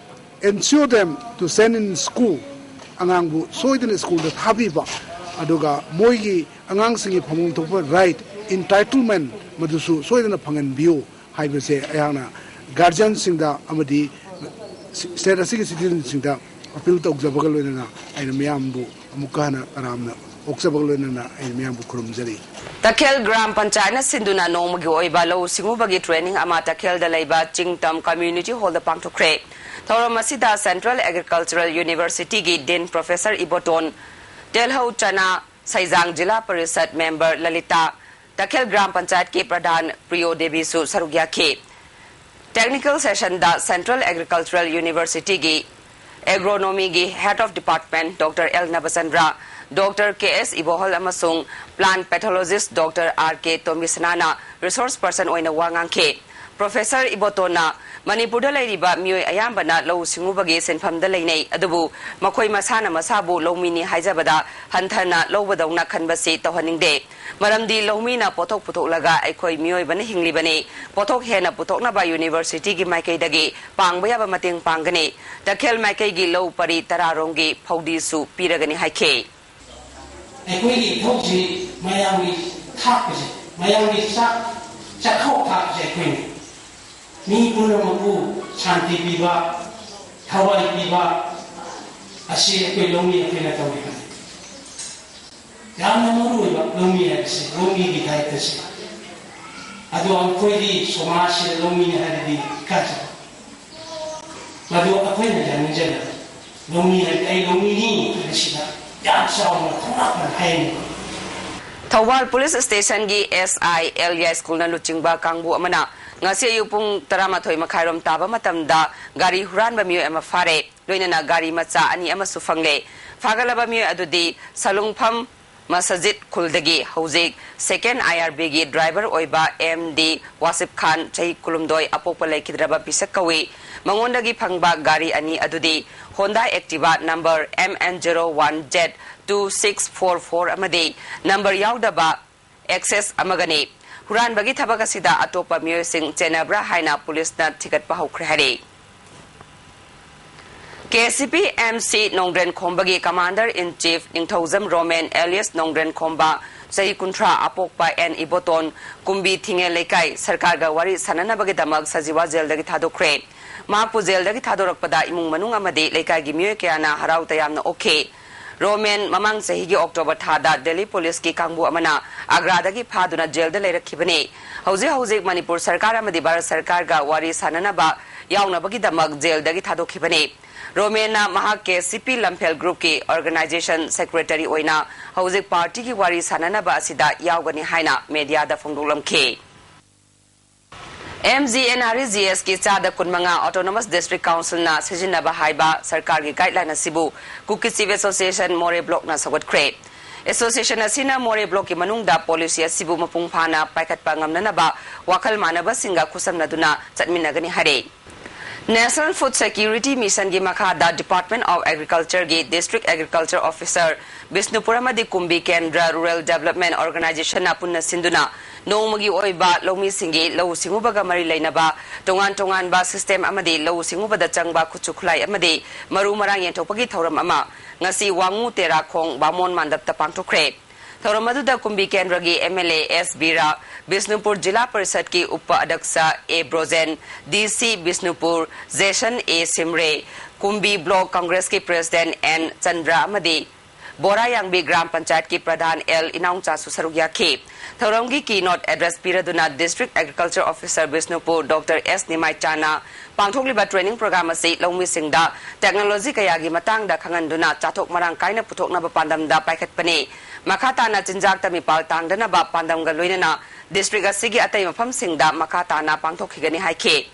ensure them to send in school, ꯑꯉꯥꯡꯕꯨ ꯁꯣꯏꯗꯅ ꯁ꯭ꯀꯨꯜꯗ ꯊꯥꯕꯤꯕ, ꯑꯗꯨꯒ ꯃꯣꯏꯒꯤ ꯑꯉꯥꯡꯁꯤꯡꯒꯤ ꯐꯪꯐꯝ ꯊꯣꯛꯄ right, entitlement, ꯃꯗꯨꯁꯨ ꯁꯣꯏꯗꯅ ꯐꯪꯍꯟꯕꯤꯌꯨ ꯍꯥꯏꯕꯁꯦ ꯑꯩꯍꯥꯛꯅ guardianꯁꯤꯡꯗ ꯑꯃꯗꯤ state ꯑꯁꯤꯒꯤ citizenꯁꯤꯡꯗ appeal ꯇꯧꯖꯕꯒ ꯂꯣꯏꯅꯅ ꯑꯩꯅ ꯃꯤꯌꯥꯝꯕꯨ ꯑꯃꯨꯛꯀ ꯍꯟꯅ ꯇꯔꯥꯝꯅ ꯑꯣꯛꯆꯕꯒ ꯂꯣꯏꯅꯅ ꯑꯩꯅ ꯃꯤꯌꯥꯝꯕꯨ ꯈꯨꯔꯨꯝꯖꯔꯤ꯫ ꯇꯈꯦꯜ ꯒ꯭ꯔꯥꯝ ꯄꯟꯆꯥꯌꯠꯅ ꯁꯤꯟꯗꯨꯅ ꯅꯣꯡꯃꯒꯤ ꯑꯣꯏꯕ ꯂꯧꯎ ꯁꯤꯡꯎꯕꯒꯤ training ꯑꯃ ꯇꯈꯦꯜꯗ ꯂꯩꯕ ꯆꯤꯡꯇꯝ Community Hallꯗ ꯄꯥꯡꯊꯣꯛꯈ꯭ꯔꯦ꯫ ꯊꯧꯔꯝ ꯑꯁꯤꯗ Central Agricultural Universityꯒꯤ Dean Professor Iboton, ꯇꯦꯜꯍꯧ ꯆꯅꯥ ꯁꯩꯖꯥꯡ ꯖꯤꯂꯥ ꯄꯔꯤꯁꯠ member ꯂꯂꯤꯇꯥ, ꯇꯈꯦꯜ ꯒ꯭ꯔꯥꯝ ꯄꯟꯆꯥꯌꯠꯀꯤ ꯄ꯭ꯔꯙꯥꯟ ꯄ꯭ꯔꯤꯌꯣ ꯗꯦꯕꯤꯁꯨ ꯁꯔꯨꯛ ꯌꯥꯈꯤ꯫ Technical sessionꯗ Central Agricultural Universityꯒꯤ Agronomyꯒꯤ Head of Department Doctor L Nabachandra, Doctor K S ꯏꯕꯣꯍꯜ ꯑꯃꯁꯨꯡ Plant Pathologist Doctor R K ꯇꯣꯝꯕꯤꯁꯅꯥꯅ resource person ꯑꯣꯏꯅ ꯋꯥ ꯉꯥꯡꯈꯤ꯫ Professor ꯏꯕꯣꯇꯣꯟꯅ ꯃꯅꯤꯄꯨꯔꯗ ꯂꯩꯔꯤꯕ ꯃꯤꯑꯣꯏ ꯑꯌꯥꯝꯕꯅ ꯂꯧꯎ ꯁꯤꯡꯎꯕꯒꯤ ꯁꯤꯟꯐꯝꯗ ꯂꯩꯅꯩ, ꯑꯗꯨꯕꯨ ꯃꯈꯣꯏ ꯃꯁꯥꯅ ꯃꯁꯥꯕꯨ ꯂꯧꯃꯤꯅꯤ ꯍꯥꯏꯖꯕꯗ ꯍꯟꯊꯅ ꯂꯧꯕꯗꯧꯅ ꯈꯟꯕꯁꯤ ꯇꯧꯍꯟꯅꯤꯡꯗꯦ꯫ ꯃꯔꯝꯗꯤ ꯂꯧꯃꯤꯅ ꯄꯣꯠꯊꯣꯛ ꯄꯨꯊꯣꯛꯂꯒ ꯑꯩꯈꯣꯏ ꯃꯤꯑꯣꯏꯕꯅ ꯍꯤꯡꯂꯤꯕꯅꯤ꯫ ꯄꯣꯠꯊꯣꯛ ꯍꯦꯟꯅ ꯄꯨꯊꯣꯛꯅꯕ Universityꯒꯤ ꯃꯥꯏꯀꯩꯗꯒꯤ ꯄꯥꯡꯕ ꯌꯥꯕ ꯃꯇꯦꯡ ꯄꯥꯡꯒꯅꯤ꯫ ꯇꯈꯦꯜ ꯃꯥꯏꯀꯩꯒꯤ ꯂꯧ ꯄꯔꯤ ꯇꯔꯥꯔꯣꯝꯒꯤ ꯐꯧꯗꯤꯁꯨ ꯄꯤꯔꯒꯅꯤ ꯍꯥꯏꯈꯤ꯫ ꯑꯩꯈꯣꯏꯒꯤ ꯏꯊꯧꯁꯤ ꯃꯌꯥꯝꯒꯤ ꯊꯥꯛꯄꯁꯦ, ꯃꯌꯥꯝꯒꯤ ꯆꯥꯛ, ꯆꯥꯛꯈꯥꯎ ꯊꯥꯛꯄꯁꯦ ꯑꯩꯈꯣꯏꯅꯤ꯫ ꯃꯤ ꯄꯨꯝꯅꯃꯛꯄꯨ ꯁꯥꯟꯇꯤ ꯄꯤꯕ, ꯊꯋꯥꯏ ꯄꯤꯕ ꯑꯁꯤ ꯑꯩꯈꯣꯏ ꯂꯧꯃꯤ ꯑꯩꯈꯣꯏꯅ ꯇꯧꯔꯤꯕꯅꯤ꯫ ꯌꯥꯝꯅ ꯃꯔꯨ ꯑꯣꯏꯕ ꯂꯧꯃꯤ ꯍꯥꯏꯕꯁꯤ, ꯂꯧꯃꯤꯒꯤ ꯗꯥꯏꯇꯁꯤ꯫ ꯑꯗꯣ ꯑꯩꯈꯣꯏꯗꯤ ꯁꯃꯥꯖꯁꯤꯗ ꯂꯧꯃꯤꯅꯤ ꯍꯥꯏꯔꯗꯤ ꯏꯀꯥꯏꯖꯕ꯫ ꯃꯗꯨ ꯑꯩꯈꯣꯏꯅ ꯌꯥꯅꯤꯡꯖꯗꯕ꯫ ꯂꯧꯃꯤ ꯍꯥꯏꯕꯗꯤ ꯑꯩ ꯂꯧꯃꯤꯅꯤ ꯍꯥꯏꯕꯁꯤꯗ ꯌꯥꯝ ꯆꯥꯎꯅ ꯊꯧꯅꯥ ꯐꯅ ꯍꯥꯏꯍꯟꯅꯤꯡꯕ꯫ Thoubal Police Stationꯒꯤ S I L ꯌꯥꯏꯁ꯭ꯀꯨꯜꯅ ꯂꯨꯆꯤꯡꯕ ꯀꯥꯡꯕꯨ ꯑꯃꯅ ꯉꯁꯤ ꯑꯌꯨꯛ ꯄꯨꯡ ꯇꯔꯥꯃꯥꯊꯣꯏ ꯃꯈꯥꯏꯔꯣꯝ ꯇꯥꯕ ꯃꯇꯝꯗ ꯒꯥꯔꯤ ꯍꯨꯔꯥꯟꯕ ꯃꯤꯑꯣꯏ ꯑꯃ ꯐꯥꯔꯦ꯫ ꯂꯣꯏꯅꯅ ꯒꯥꯔꯤ ꯃꯆꯥ ꯑꯅꯤ ꯑꯃꯁꯨ ꯐꯪꯂꯦ꯫ ꯐꯥꯒꯠꯂꯕ ꯃꯤꯑꯣꯏ ꯑꯗꯨꯗꯤ ꯁꯂꯨꯡꯐꯝ ꯃꯁꯖꯤꯗ ꯈꯨꯜꯗꯒꯤ ꯍꯧꯖꯤꯛ ꯁꯦꯀꯦꯟ ꯑꯥꯏ ꯑꯥꯔ ꯕꯤꯒꯤ ꯗ꯭ꯔꯥꯏꯚꯔ ꯑꯣꯏꯕ ꯑꯦꯝ ꯗꯤ ꯋꯥꯁꯤꯞ ꯈꯥꯟ, ꯆꯍꯤ ꯀꯨꯟꯍꯨꯝꯗꯣꯏ, ꯑꯄꯣꯛꯄ ꯂꯩꯈꯤꯗ꯭ꯔꯕ ꯄꯤꯁꯛ ꯀꯧꯏ꯫ ꯃꯉꯣꯟꯗꯒꯤ ꯐꯪꯕ ꯒꯥꯔꯤ ꯑꯅꯤ ꯑꯗꯨꯗꯤ Honda Activa number M N zero one Z two six four four ꯑꯃꯗꯤ ꯅꯝꯕꯔ ꯌꯥꯎꯗꯕ ꯑꯦꯛꯁꯦꯁ ꯑꯃꯒꯅꯤ꯫ ꯍꯨꯔꯥꯟꯕꯒꯤ ꯊꯕꯛ ꯑꯁꯤꯗ ꯑꯇꯣꯞꯄ ꯃꯤꯑꯣꯏꯁꯤꯡ ꯆꯦꯟꯅꯕ꯭ꯔꯥ ꯍꯥꯏꯅ ꯄꯨꯂꯤꯁꯅ ꯊꯤꯒꯠꯄ ꯍꯧꯈ꯭ꯔꯦ ꯍꯥꯏꯔꯤ꯫ K C P M C ꯅꯣꯡꯗ꯭ꯔꯦꯟ ꯈꯣꯝꯕꯒꯤ commander ꯏꯟ ꯆꯤꯐ ꯅꯤꯡꯊꯧꯖꯝ ꯔꯣꯃꯦꯟ ꯑꯦꯂꯤꯌꯁ ꯅꯣꯡꯗ꯭ꯔꯦꯟ ꯈꯣꯝꯕ, ꯆꯍꯤ ꯀꯨꯟꯊ꯭ꯔꯥ, ꯑꯄꯣꯛꯄ ꯑꯦꯟ ꯏꯕꯣꯇꯣꯟ, ꯀꯨꯝꯕꯤ ꯊꯤꯡꯉꯦꯜ ꯂꯩꯀꯥꯏ, ꯁꯔꯀꯥꯔꯒ ꯋꯥꯔꯤ ꯁꯥꯟꯅꯅꯕꯒꯤꯗꯃꯛ ꯁꯖꯤꯋꯥ ꯖꯦꯜꯗꯒꯤ ꯊꯥꯗꯣꯛꯈ꯭ꯔꯦ꯫ ꯃꯍꯥꯛꯄꯨ ꯖꯦꯜꯗꯒꯤ ꯊꯥꯗꯣꯔꯛꯄꯗ ꯏꯃꯨꯡ ꯃꯅꯨꯡ ꯑꯃꯗꯤ ꯂꯩꯀꯥꯏꯒꯤ ꯃꯤꯑꯣꯏ ꯀꯌꯥꯅ ꯍꯔꯥꯎ ꯇꯌꯥꯝꯅ ꯑꯣꯛꯈꯤ꯫ ꯔꯣꯃꯦꯟ ꯃꯃꯥꯡ ꯆꯍꯤꯒꯤ ꯑꯣꯛꯇꯣꯕꯔ ꯊꯥꯗ ꯗꯦꯜꯂꯤ ꯄꯨꯂꯤꯁꯀꯤ ꯀꯥꯡꯕꯨ ꯑꯃꯅ ꯑꯒ꯭ꯔꯥꯗꯒꯤ ꯐꯥꯗꯨꯅ ꯖꯦꯜꯗ ꯂꯩꯔꯛꯈꯤꯕꯅꯤ꯫ ꯍꯧꯖꯤꯛ ꯍꯧꯖꯤꯛ ꯃꯅꯤꯄꯨꯔ ꯁꯔꯀꯥꯔ ꯑꯃꯗꯤ ꯚꯥꯔꯠ ꯁꯔꯀꯥꯔꯒ ꯋꯥꯔꯤ ꯁꯥꯟꯅꯅꯕ ꯌꯥꯎꯅꯕꯒꯤꯗꯃꯛ ꯖꯦꯜꯗꯒꯤ ꯊꯥꯗꯣꯛꯈꯤꯕꯅꯤ꯫ ꯔꯣꯃꯦꯟꯅ ꯃꯍꯥꯛ ꯀꯦ ꯁꯤ ꯄꯤ ꯂꯝꯐꯦꯜ ꯒ꯭ꯔꯨꯞꯀꯤ ꯑꯣꯔꯒꯅꯥꯏꯖꯦꯁꯟ ꯁꯦꯀ꯭ꯔꯦꯇꯔꯤ ꯑꯣꯏꯅ ꯍꯧꯖꯤꯛ ꯄꯥꯔꯇꯤꯒꯤ ꯋꯥꯔꯤ ꯁꯥꯟꯅꯅꯕ ꯑꯁꯤꯗ ꯌꯥꯎꯒꯅꯤ ꯍꯥꯏꯅ ꯃꯦꯗꯤꯌꯥꯗ ꯐꯣꯡꯗꯣꯛꯂꯝꯈꯤ꯫ M G N R E G ꯑꯦꯁꯀꯤ ꯆꯥꯗ ꯀꯨꯟꯃꯉꯥ ꯑꯣꯇꯣꯅꯣꯃꯁ ꯗꯤꯁꯇ꯭ꯔꯤꯛ ꯀꯥꯎꯟꯁꯤꯜꯅ ꯁꯤꯖꯤꯟꯅꯕ ꯍꯥꯏꯕ ꯁꯔꯀꯥꯔꯒꯤ ꯒꯥꯏꯗꯂꯥꯏꯟ ꯑꯁꯤꯕꯨ ꯀꯨꯀꯤ ꯆꯤꯐ ꯑꯦꯁꯣꯁꯤꯌꯦꯁꯟ ꯃꯣꯔꯦ ꯕ꯭ꯂꯣꯛꯅ ꯁꯧꯒꯠꯈ꯭ꯔꯦ꯫ ꯑꯦꯁꯣꯁꯤꯌꯦꯁꯟ ꯑꯁꯤꯅ ꯃꯣꯔꯦ ꯕ꯭ꯂꯣꯛꯀꯤ ꯃꯅꯨꯡꯗ ꯄꯣꯂꯤꯁꯤ ꯑꯁꯤꯕꯨ ꯃꯄꯨꯡ ꯐꯥꯅ ꯄꯥꯏꯈꯠꯄ ꯉꯝꯅꯅꯕ ꯋꯥꯈꯜ ꯃꯥꯟꯅꯕꯁꯤꯡꯒ ꯈꯨꯠꯁꯝꯅꯗꯨꯅ ꯆꯠꯃꯤꯟꯅꯒꯅꯤ ꯍꯥꯏꯔꯦ꯫ National Food Security Mission ꯒꯤ ꯃꯈꯥꯗ Department of Agriculture ꯒꯤ District Agriculture Officer ꯕꯤꯁꯅꯨꯄꯨꯔ ꯑꯃꯗꯤ ꯀꯨꯝꯕꯤ ꯀꯦꯟꯗ꯭ꯔ Rural Development Organization ꯅ ꯄꯨꯟꯅ ꯁꯤꯟꯗꯨꯅ ꯅꯣꯡꯃꯒꯤ ꯑꯣꯏꯕ ꯂꯧꯃꯤꯁꯤꯡꯒꯤ ꯂꯧꯎ ꯁꯤꯡꯎꯕꯒ ꯃꯔꯤ ꯂꯩꯅꯕ ꯇꯣꯉꯥꯟ ꯇꯣꯉꯥꯟꯕ system ꯑꯃꯗꯤ ꯂꯧꯎ ꯁꯤꯡꯎꯕꯗ ꯆꯪꯕ ꯈꯨꯠꯁꯨ ꯈꯨꯠꯂꯥꯏ ꯑꯃꯗꯤ ꯃꯔꯨ ꯃꯔꯥꯡ ꯌꯦꯟꯊꯣꯛꯄꯒꯤ ꯊꯧꯔꯝ ꯑꯃ ꯉꯁꯤ ꯋꯥꯉꯨ ꯇꯦꯔꯥꯈꯣꯡ ꯕꯥꯃꯣꯟ ꯃꯥꯟꯗꯞꯇ ꯄꯥꯡꯊꯣꯛꯈ꯭ꯔꯦ꯫ ꯊꯧꯔꯝ ꯑꯗꯨꯗ ꯀꯨꯝꯕꯤ ꯀꯦꯟꯗ꯭ꯔꯒꯤ M L A S Bira, Bishnupur ꯖꯤꯂꯥ ꯄꯔꯤꯁꯗꯀꯤ ꯎꯄ ꯑꯗꯛꯁ A Brojen, D C Bishnupur Jason A Shimre, Kumbi block ꯀꯪꯒ꯭ꯔꯦꯁꯀꯤ ꯄ꯭ꯔꯦꯁꯤꯗꯦꯟꯠ ꯑꯦꯟ ꯆꯟꯗ꯭ꯔ ꯑꯃꯗꯤ ꯕꯣꯔꯥꯌꯥꯡꯕꯤ ꯒ꯭ꯔꯥꯝ ꯄꯟꯆꯥꯌꯠꯀꯤ ꯄ꯭ꯔꯙꯥꯟ ꯑꯦꯜ ꯏꯅꯥꯎꯆꯥꯁꯨ ꯁꯔꯨꯛ ꯌꯥꯈꯤ꯫ ꯊꯧꯔꯝꯒꯤ keynote address ꯄꯤꯔꯗꯨꯅ District Agriculture Officer Bishnupur doctor S ꯅꯤꯃꯥꯏꯆꯥꯅ ꯄꯥꯡꯊꯣꯛꯂꯤꯕ training program ꯑꯁꯤ ꯂꯧꯃꯤꯁꯤꯡꯗ technology ꯀꯌꯥꯒꯤ ꯃꯇꯥꯡꯗ ꯈꯪꯍꯟꯗꯨꯅ ꯆꯥꯊꯣꯛ ꯃꯔꯥꯡ ꯀꯥꯏꯅ ꯄꯨꯊꯣꯛꯅꯕ ꯄꯥꯟꯗꯝꯗ ꯄꯥꯏꯈꯠꯄꯅꯤ꯫ ꯃꯈꯥ ꯇꯥꯅ ꯆꯤꯟꯖꯥꯛꯇ ꯃꯤꯄꯥꯜ ꯇꯥꯡꯗꯅꯕ ꯄꯥꯟꯗꯝꯒ ꯂꯣꯏꯅꯅ district ꯑꯁꯤꯒꯤ ꯑꯇꯩ ꯃꯐꯝꯁꯤꯡꯗ ꯃꯈꯥ ꯇꯥꯅ ꯄꯥꯡꯊꯣꯛꯈꯤꯒꯅꯤ ꯍꯥꯏꯈꯤ꯫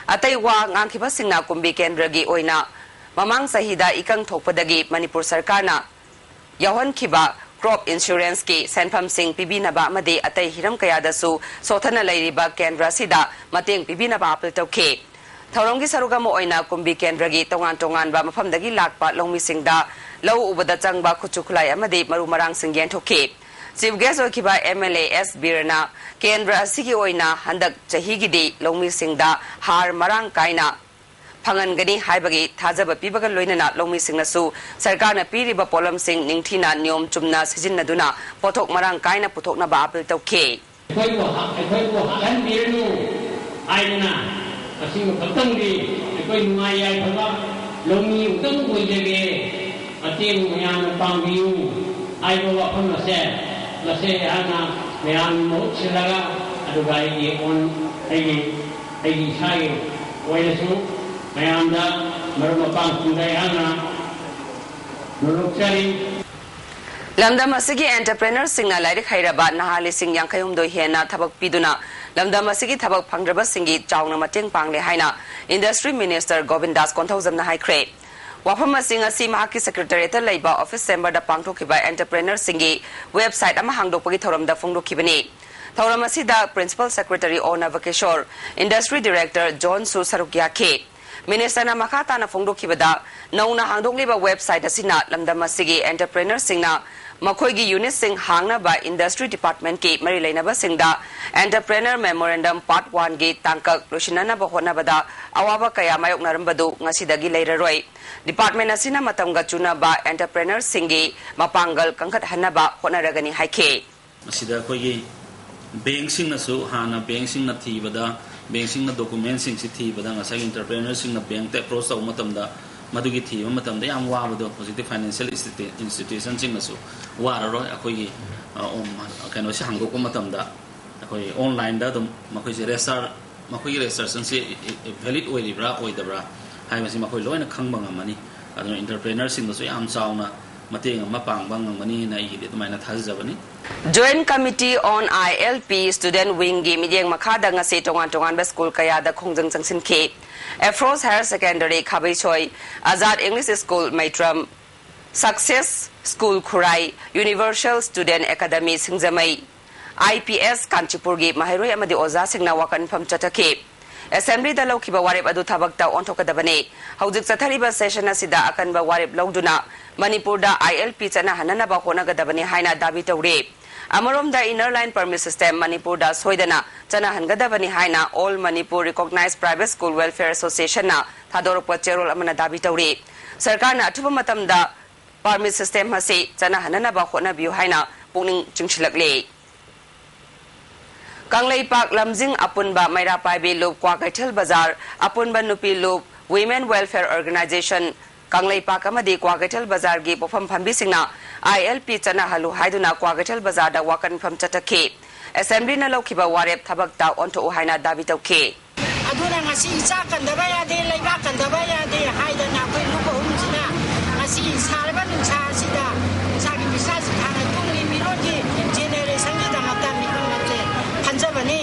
ꯑꯇꯩ ꯋꯥ ꯉꯥꯡꯈꯤꯕꯁꯤꯡꯅ ꯀꯨꯝꯕꯤ ꯀꯦꯟꯗ꯭ꯔꯒꯤ ꯑꯣꯏꯅ ꯃꯃꯥꯡ ꯆꯍꯤꯗ ꯏꯀꯪ ꯊꯣꯛꯄꯗꯒꯤ ꯃꯅꯤꯄꯨꯔ ꯁꯔꯀꯥꯔꯅ ꯌꯥꯎꯍꯟꯈꯤꯕ crop insurance ꯀꯤ ꯁꯦꯟꯐꯝꯁꯤꯡ ꯄꯤꯕꯤꯅꯕ ꯑꯃꯗꯤ ꯑꯇꯩ ꯍꯤꯔꯝ ꯀꯌꯥꯗꯁꯨ ꯁꯣꯠꯊꯅ ꯂꯩꯔꯤꯕ ꯀꯦꯟꯗ꯭ꯔ ꯑꯁꯤꯗ ꯃꯇꯦꯡ ꯄꯤꯕꯤꯅꯕ ꯑꯥꯄꯤꯜ ꯇꯧꯈꯤ꯫ ꯊꯧꯔꯝꯒꯤ ꯁꯔꯨꯛ ꯑꯃ ꯑꯣꯏꯅ ꯀꯨꯝꯕꯤ ꯀꯦꯟꯗ꯭ꯔꯒꯤ ꯇꯣꯉꯥꯟ ꯇꯣꯉꯥꯟꯕ ꯃꯐꯝꯗꯒꯤ ꯂꯥꯛꯄ ꯂꯧꯃꯤꯁꯤꯡꯗ ꯂꯧ ꯎꯕꯗ ꯆꯪꯕ ꯈꯨꯠꯁꯨ ꯈꯨꯠꯂꯥꯏ ꯑꯃꯗꯤ ꯃꯔꯨ ꯃꯔꯥꯡꯁꯤꯡ ꯌꯦꯟꯊꯣꯛꯈꯤ꯫ Chief guest ꯑꯣꯏꯈꯤꯕ M L A S ꯕꯤꯔꯅ ꯀꯦꯟꯗ꯭ꯔ ꯑꯁꯤꯒꯤ ꯑꯣꯏꯅ ꯍꯟꯗꯛ ꯆꯍꯤꯒꯤꯗꯤ ꯂꯧꯃꯤꯁꯤꯡꯗ ꯍꯥꯔ ꯃꯔꯥꯡ ꯀꯥꯏꯅ ꯐꯪꯍꯟꯒꯅꯤ ꯍꯥꯏꯕꯒꯤ ꯊꯥꯖꯕ ꯄꯤꯕꯒ ꯂꯣꯏꯅꯅ ꯂꯧꯃꯤꯁꯤꯡꯅꯁꯨ ꯁꯔꯀꯥꯔꯅ ꯄꯤꯔꯤꯕ ꯄꯣꯠꯂꯝꯁꯤꯡ ꯅꯤꯡꯊꯤꯅ ꯅꯤꯌꯣꯝ ꯆꯨꯝꯅ ꯁꯤꯖꯤꯟꯅꯗꯨꯅ ꯄꯣꯠꯊꯣꯛ ꯃꯔꯥꯡ ꯀꯥꯏꯅ ꯄꯨꯊꯣꯛꯅꯕ ꯑꯥꯄꯤꯜ ꯇꯧꯈꯤ꯫ ꯑꯩꯈꯣꯏꯕꯨ ꯍꯥ-, ꯑꯩꯈꯣꯏꯕꯨ ꯍꯥꯠꯍꯟꯕꯤꯔꯅꯨ ꯍꯥꯏꯗꯅ ꯑꯁꯤꯕꯨ ꯈꯛꯇꯪꯗꯤ ꯑꯩꯈꯣꯏ ꯅꯨꯡꯉꯥꯏ ꯌꯥꯏꯐꯕ ꯂꯧꯃꯤ ꯑꯃꯨꯛꯇꯪ ꯑꯣꯏꯖꯒꯦ, ꯃꯇꯦꯡ ꯃꯌꯥꯝꯅ ꯄꯥꯡꯕꯤꯌꯨ ꯍꯥꯏꯕ ꯋꯥꯐꯝ ꯑꯁꯦ ꯃꯁꯦ ꯑꯩꯍꯥꯛꯅ ꯃꯌꯥꯝꯒꯤ ꯃꯍꯨꯠ ꯁꯤꯜꯂꯒ ꯑꯗꯨꯒ ꯑꯩꯒꯤ ꯑꯣꯟ-, ꯑꯩꯒꯤ, ꯑꯩꯒꯤ ꯏꯁꯥꯒꯤ ꯑꯣꯏꯅꯁꯨ ꯃꯌꯥꯝꯗ ꯃꯔꯨꯞ ꯃꯄꯥꯡꯁꯤꯡꯗ ꯑꯩꯍꯥꯛꯅ ꯅꯣꯂꯨꯛꯆꯔꯤ꯫ ꯂꯝꯗꯝ ꯑꯁꯤꯒꯤ entrepreneur ꯁꯤꯡꯅ ꯂꯥꯏꯔꯤꯛ ꯍꯩꯔꯕ ꯅꯍꯥ ꯂꯤꯁꯤꯡ ꯌꯥꯡꯈꯩ ꯍꯨꯝꯗꯣꯏ ꯍꯦꯟꯅ ꯊꯕꯛ ꯄꯤꯗꯨꯅ ꯂꯝꯗꯝ ꯑꯁꯤꯒꯤ ꯊꯕꯛ ꯐꯪꯗ꯭ꯔꯕꯁꯤꯡꯒꯤ ꯆꯥꯎꯅ ꯃꯇꯦꯡ ꯄꯥꯡꯂꯦ ꯍꯥꯏꯅ Industry Minister ꯒꯣꯕꯤꯟꯗꯥꯁ ꯀꯣꯟꯊꯧꯖꯝꯅ ꯍꯥꯏꯈ꯭ꯔꯦ꯫ ꯋꯥꯐꯝ ꯑꯁꯤ ꯉꯁꯤ ꯃꯍꯥꯛꯀꯤ secretariat ꯇ ꯂꯩꯕ office chamber ꯗ ꯄꯥꯡꯊꯣꯛꯈꯤꯕ entrepreneur ꯁꯤꯡꯒꯤ website ꯑꯃ ꯍꯥꯡꯗꯣꯛꯄꯒꯤ ꯊꯧꯔꯝꯗ ꯐꯣꯡꯗꯣꯛꯈꯤꯕꯅꯤ꯫ ꯊꯧꯔꯝ ꯑꯁꯤꯗ Principal Secretary ꯑꯣ ꯅꯕꯀꯤꯁꯣꯔ, Industry Director ꯖꯣꯟꯁꯨ ꯁꯔꯨꯛ ꯌꯥꯈꯤ꯫ Minister ꯅ ꯃꯈꯥ ꯇꯥꯅ ꯐꯣꯡꯗꯣꯛꯈꯤꯕꯗ, ꯅꯧꯅ ꯍꯥꯡꯗꯣꯛꯂꯤꯕ website ꯑꯁꯤꯅ ꯂꯝꯗꯝ ꯑꯁꯤꯒꯤ entrepreneur ꯁꯤꯡꯅ ꯃꯈꯣꯏꯒꯤ unit ꯁꯤꯡ ꯍꯥꯡꯅꯕ Industry Department ꯀꯤ ꯃꯔꯤ ꯂꯩꯅꯕꯁꯤꯡꯗ Entrepreneur Memorandum Part one ꯒꯤ ꯇꯥꯡꯀꯛ ꯂꯣꯏꯁꯤꯟꯅꯅꯕ ꯍꯣꯠꯅꯕꯗ ꯑꯋꯥꯕ ꯀꯌꯥ ꯃꯥꯌꯣꯛꯅꯔꯝꯕꯗꯨ ꯉꯁꯤꯗꯒꯤ ꯂꯩꯔꯔꯣꯏ꯫ Department ꯑꯁꯤꯅ ꯃꯇꯝꯒ ꯆꯨꯅꯕ entrepreneur ꯁꯤꯡꯒꯤ ꯃꯄꯥꯡꯒꯜ ꯀꯟꯈꯠꯍꯟꯅꯕ ꯍꯣꯠꯅꯔꯒꯅꯤ ꯍꯥꯏꯈꯤ꯫ ꯃꯁꯤꯗ ꯑꯩꯈꯣꯏꯒꯤ bank ꯁꯤꯡꯅꯁꯨ, ꯍꯥꯟꯅ bank ꯁꯤꯡꯅ ꯊꯤꯕꯗ, bank ꯁꯤꯡꯅ document ꯁꯤꯡꯁꯤ ꯊꯤꯕꯗ ꯉꯁꯥꯏꯒꯤ entrepreneur ꯁꯤꯡꯅ bank ꯇ approach ꯇꯧꯕ ꯃꯇꯝꯗ, ꯃꯗꯨꯒꯤ ꯊꯤꯕ ꯃꯇꯝꯗ ꯌꯥꯝ ꯋꯥꯕꯗꯣ ꯍꯧꯖꯤꯛꯇꯤ financial institu-, institution ꯁꯤꯡꯅꯁꯨ ꯋꯥꯔꯔꯣꯏ꯫ ꯑꯩꯈꯣꯏꯒꯤ, ꯑ, ꯎꯝ, ꯀꯩꯅꯣꯁꯤ ꯍꯥꯡꯗꯣꯛꯄ ꯃꯇꯝꯗ ꯑꯩꯈꯣꯏ online ꯗ ꯑꯗꯨꯝ ꯃꯈꯣꯏꯁꯦ register, ꯃꯈꯣꯏꯒꯤ registration ꯁꯤ valid ꯑꯣꯏꯔꯤꯕ꯭ꯔꯥ ꯑꯣꯏꯗꯕ꯭ꯔꯥ ꯍꯥꯏꯕꯁꯤ ꯃꯈꯣꯏ ꯂꯣꯏꯅ ꯈꯪꯕ ꯉꯝꯃꯅꯤ꯫ ꯑꯗꯨꯅ entrepreneur ꯁꯤꯡꯗꯁꯨ ꯌꯥꯝ ꯆꯥꯎꯅ ꯃꯇꯦꯡ ꯑꯃ ꯄꯥꯡꯕ ꯉꯝꯒꯅꯤ ꯍꯥꯏꯅ ꯑꯩꯒꯤꯗꯤ ꯑꯗꯨꯃꯥꯏꯅ ꯊꯥꯖꯖꯕꯅꯤ꯫ Joint Committee on I L P Student Wingꯒꯤ ꯃꯤꯠꯌꯦꯡ ꯃꯈꯥꯗ ꯉꯁꯤ ꯇꯣꯉꯥꯟ ꯇꯣꯉꯥꯟꯕ ꯁ꯭ꯀꯨꯜ ꯀꯌꯥꯗ ꯈꯣꯡꯖꯪ ꯆꯪꯁꯤꯟꯈꯤ꯫ Afros Higher Secondary ꯈꯥꯕꯩꯁꯣꯏ, Azad English School ꯃꯩꯇ꯭ꯔꯝ, Success School Khurai, Universal Student Academy Singjamei, I P S ꯀꯥꯟꯆꯤꯄꯨꯔꯒꯤ ꯃꯍꯩꯔꯣꯏ ꯑꯃꯗꯤ ꯑꯣꯖꯥꯁꯤꯡꯅ ꯋꯥꯀꯠ ꯃꯤꯐꯝ ꯆꯠꯊꯈꯤ꯫ ꯑꯦꯁꯦꯝꯕ꯭ꯂꯤꯗ ꯂꯧꯈꯤꯕ ꯋꯥꯔꯦꯞ ꯑꯗꯨ ꯊꯕꯛꯇ ꯑꯣꯟꯊꯣꯛꯀꯗꯕꯅꯤ꯫ ꯍꯧꯖꯤꯛ ꯆꯠꯊꯔꯤꯕ ꯁꯦꯁꯟ ꯑꯁꯤꯗ ꯑꯀꯟꯕ ꯋꯥꯔꯦꯞ ꯂꯧꯗꯨꯅ ꯃꯅꯤꯄꯨꯔꯗ I L P ꯆꯠꯅꯍꯟꯅꯅꯕ ꯍꯣꯠꯅꯒꯗꯕꯅꯤ ꯍꯥꯏꯅ ꯗꯥꯕꯤ ꯇꯧꯔꯤ꯫ ꯑꯃꯔꯣꯝꯗ Inner Line Permit System ꯃꯅꯤꯄꯨꯔꯗ ꯁꯣꯏꯗꯅ ꯆꯠꯅꯍꯟꯒꯗꯕꯅꯤ ꯍꯥꯏꯅ All Manipur Recognized Private School Welfare Associationꯅ ꯊꯥꯗꯣꯔꯛꯄ ꯆꯦꯔꯣꯜ ꯑꯃꯅ ꯗꯥꯕꯤ ꯇꯧꯔꯤ꯫ ꯁꯔꯀꯥꯔꯅ ꯑꯊꯨꯕ ꯃꯇꯝꯗ permit system ꯑꯁꯤ ꯆꯠꯅꯍꯟꯅꯅꯕ ꯍꯣꯠꯅꯕꯤꯌꯨ ꯍꯥꯏꯅ ꯄꯨꯛꯅꯤꯡ ꯆꯤꯡꯁꯤꯜꯂꯛꯂꯤ꯫ ꯀꯪꯂꯩꯄꯥꯛ ꯂꯝꯖꯤꯡ ꯑꯄꯨꯟꯕ ꯃꯩꯔꯥ ꯄꯥꯏꯕꯤ ꯂꯨꯞ ꯀ꯭ꯋꯥꯀꯩꯊꯦꯜ ꯕꯖꯥꯔ ꯑꯄꯨꯟꯕ ꯅꯨꯄꯤ ꯂꯨꯞ Women Welfare Organisation ꯀꯪꯂꯩꯄꯥꯛ ꯑꯃꯗꯤ ꯀ꯭ꯋꯥꯀꯩꯊꯦꯜ ꯕꯖꯥꯔꯒꯤ ꯄꯣꯛꯐꯝ ꯐꯝꯕꯤꯁꯤꯡꯅ I L P ꯆꯠꯅꯍꯜꯂꯨ ꯍꯥꯏꯗꯨꯅ ꯀ꯭ꯋꯥꯀꯩꯊꯦꯜ ꯕꯖꯥꯔꯗ ꯋꯥꯀꯠ ꯃꯤꯐꯝ ꯆꯠꯊꯈꯤ꯫ ꯑꯦꯁꯦꯝꯕ꯭ꯂꯤꯅ ꯂꯧꯈꯤꯕ ꯋꯥꯔꯦꯞ ꯊꯕꯛꯇ ꯑꯣꯟꯊꯣꯛꯎ ꯍꯥꯏꯅ ꯗꯥꯕꯤ ꯇꯧꯈꯤ꯫ ꯑꯗꯨꯅ ꯉꯁꯤ ꯏꯆꯥ ꯀꯟꯗꯕ ꯌꯥꯗꯦ, ꯂꯩꯕꯥꯛ ꯀꯟꯗꯕ ꯌꯥꯗꯦ ꯍꯥꯏꯗꯅ ꯑꯩꯈꯣꯏ ꯂꯨꯞ ꯑꯍꯨꯝꯁꯤꯅ ꯉꯁꯤ ꯁꯥꯔꯕ ꯅꯨꯡꯁꯥ ꯑꯁꯤꯗ ꯅꯨꯡꯁꯥꯒꯤ ꯃꯩꯁꯥꯁꯤ ꯊꯥꯡꯅ ꯇꯨꯡꯒꯤ ꯃꯤꯔꯣꯜꯒꯤ ꯖꯦꯅꯦꯔꯦꯁꯟꯒꯤꯗꯃꯛꯇ ꯃꯤꯐꯝ ꯑꯁꯤ ꯈꯟꯖꯕꯅꯤ꯫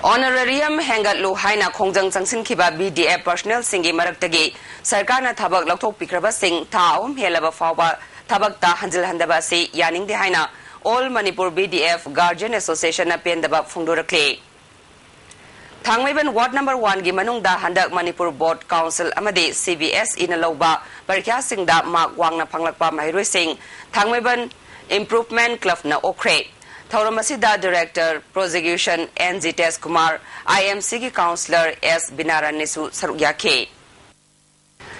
Honorarium ꯍꯦꯟꯒꯠꯂꯨ ꯍꯥꯏꯅ ꯈꯣꯡꯖꯪ ꯆꯪꯁꯤꯟꯈꯤꯕ B D F personnelꯁꯤꯡꯒꯤ ꯃꯔꯛꯇꯒꯤ ꯁꯔꯀꯥꯔꯅ ꯊꯕꯛ ꯂꯧꯊꯣꯛꯄꯤꯈ꯭ꯔꯕꯁꯤꯡ ꯊꯥ ꯑꯍꯨꯝ ꯍꯦꯜꯂꯕ ꯐꯥꯎꯕ ꯊꯕꯛꯇ ꯍꯟꯖꯤꯜꯍꯟꯗꯕ ꯑꯁꯤ ꯌꯥꯅꯤꯡꯗꯦ ꯍꯥꯏꯅ All Manipur B D F Guardian Associationꯅ ꯄꯦꯟꯗꯕ ꯐꯣꯡꯗꯣꯔꯛꯂꯤ꯫ ꯊꯥꯡꯃꯩꯕꯟ ward number oneꯒꯤ ꯃꯅꯨꯡꯗ ꯍꯟꯗꯛ ꯃꯅꯤꯄꯨꯔ Board Council ꯑꯃꯗꯤ C B S Eꯅ ꯂꯧꯕ ꯄꯔꯤꯈ꯭ꯌꯥꯁꯤꯡꯗ mark ꯋꯥꯡꯅ ꯐꯪꯂꯛꯄ ꯃꯍꯩꯔꯣꯏꯁꯤꯡ ꯊꯥꯡꯃꯩꯕꯟ Improvement Clubꯅ ꯑꯣꯛꯈ꯭ꯔꯦ꯫ ꯊꯧꯔꯝ ꯑꯁꯤꯗ Director Prosecution N Jitesh Kumar, I M Cꯒꯤ Councillor S ꯕꯤꯅꯥꯔꯥꯅꯤꯁꯨ ꯁꯔꯨꯛ ꯌꯥꯈꯤ꯫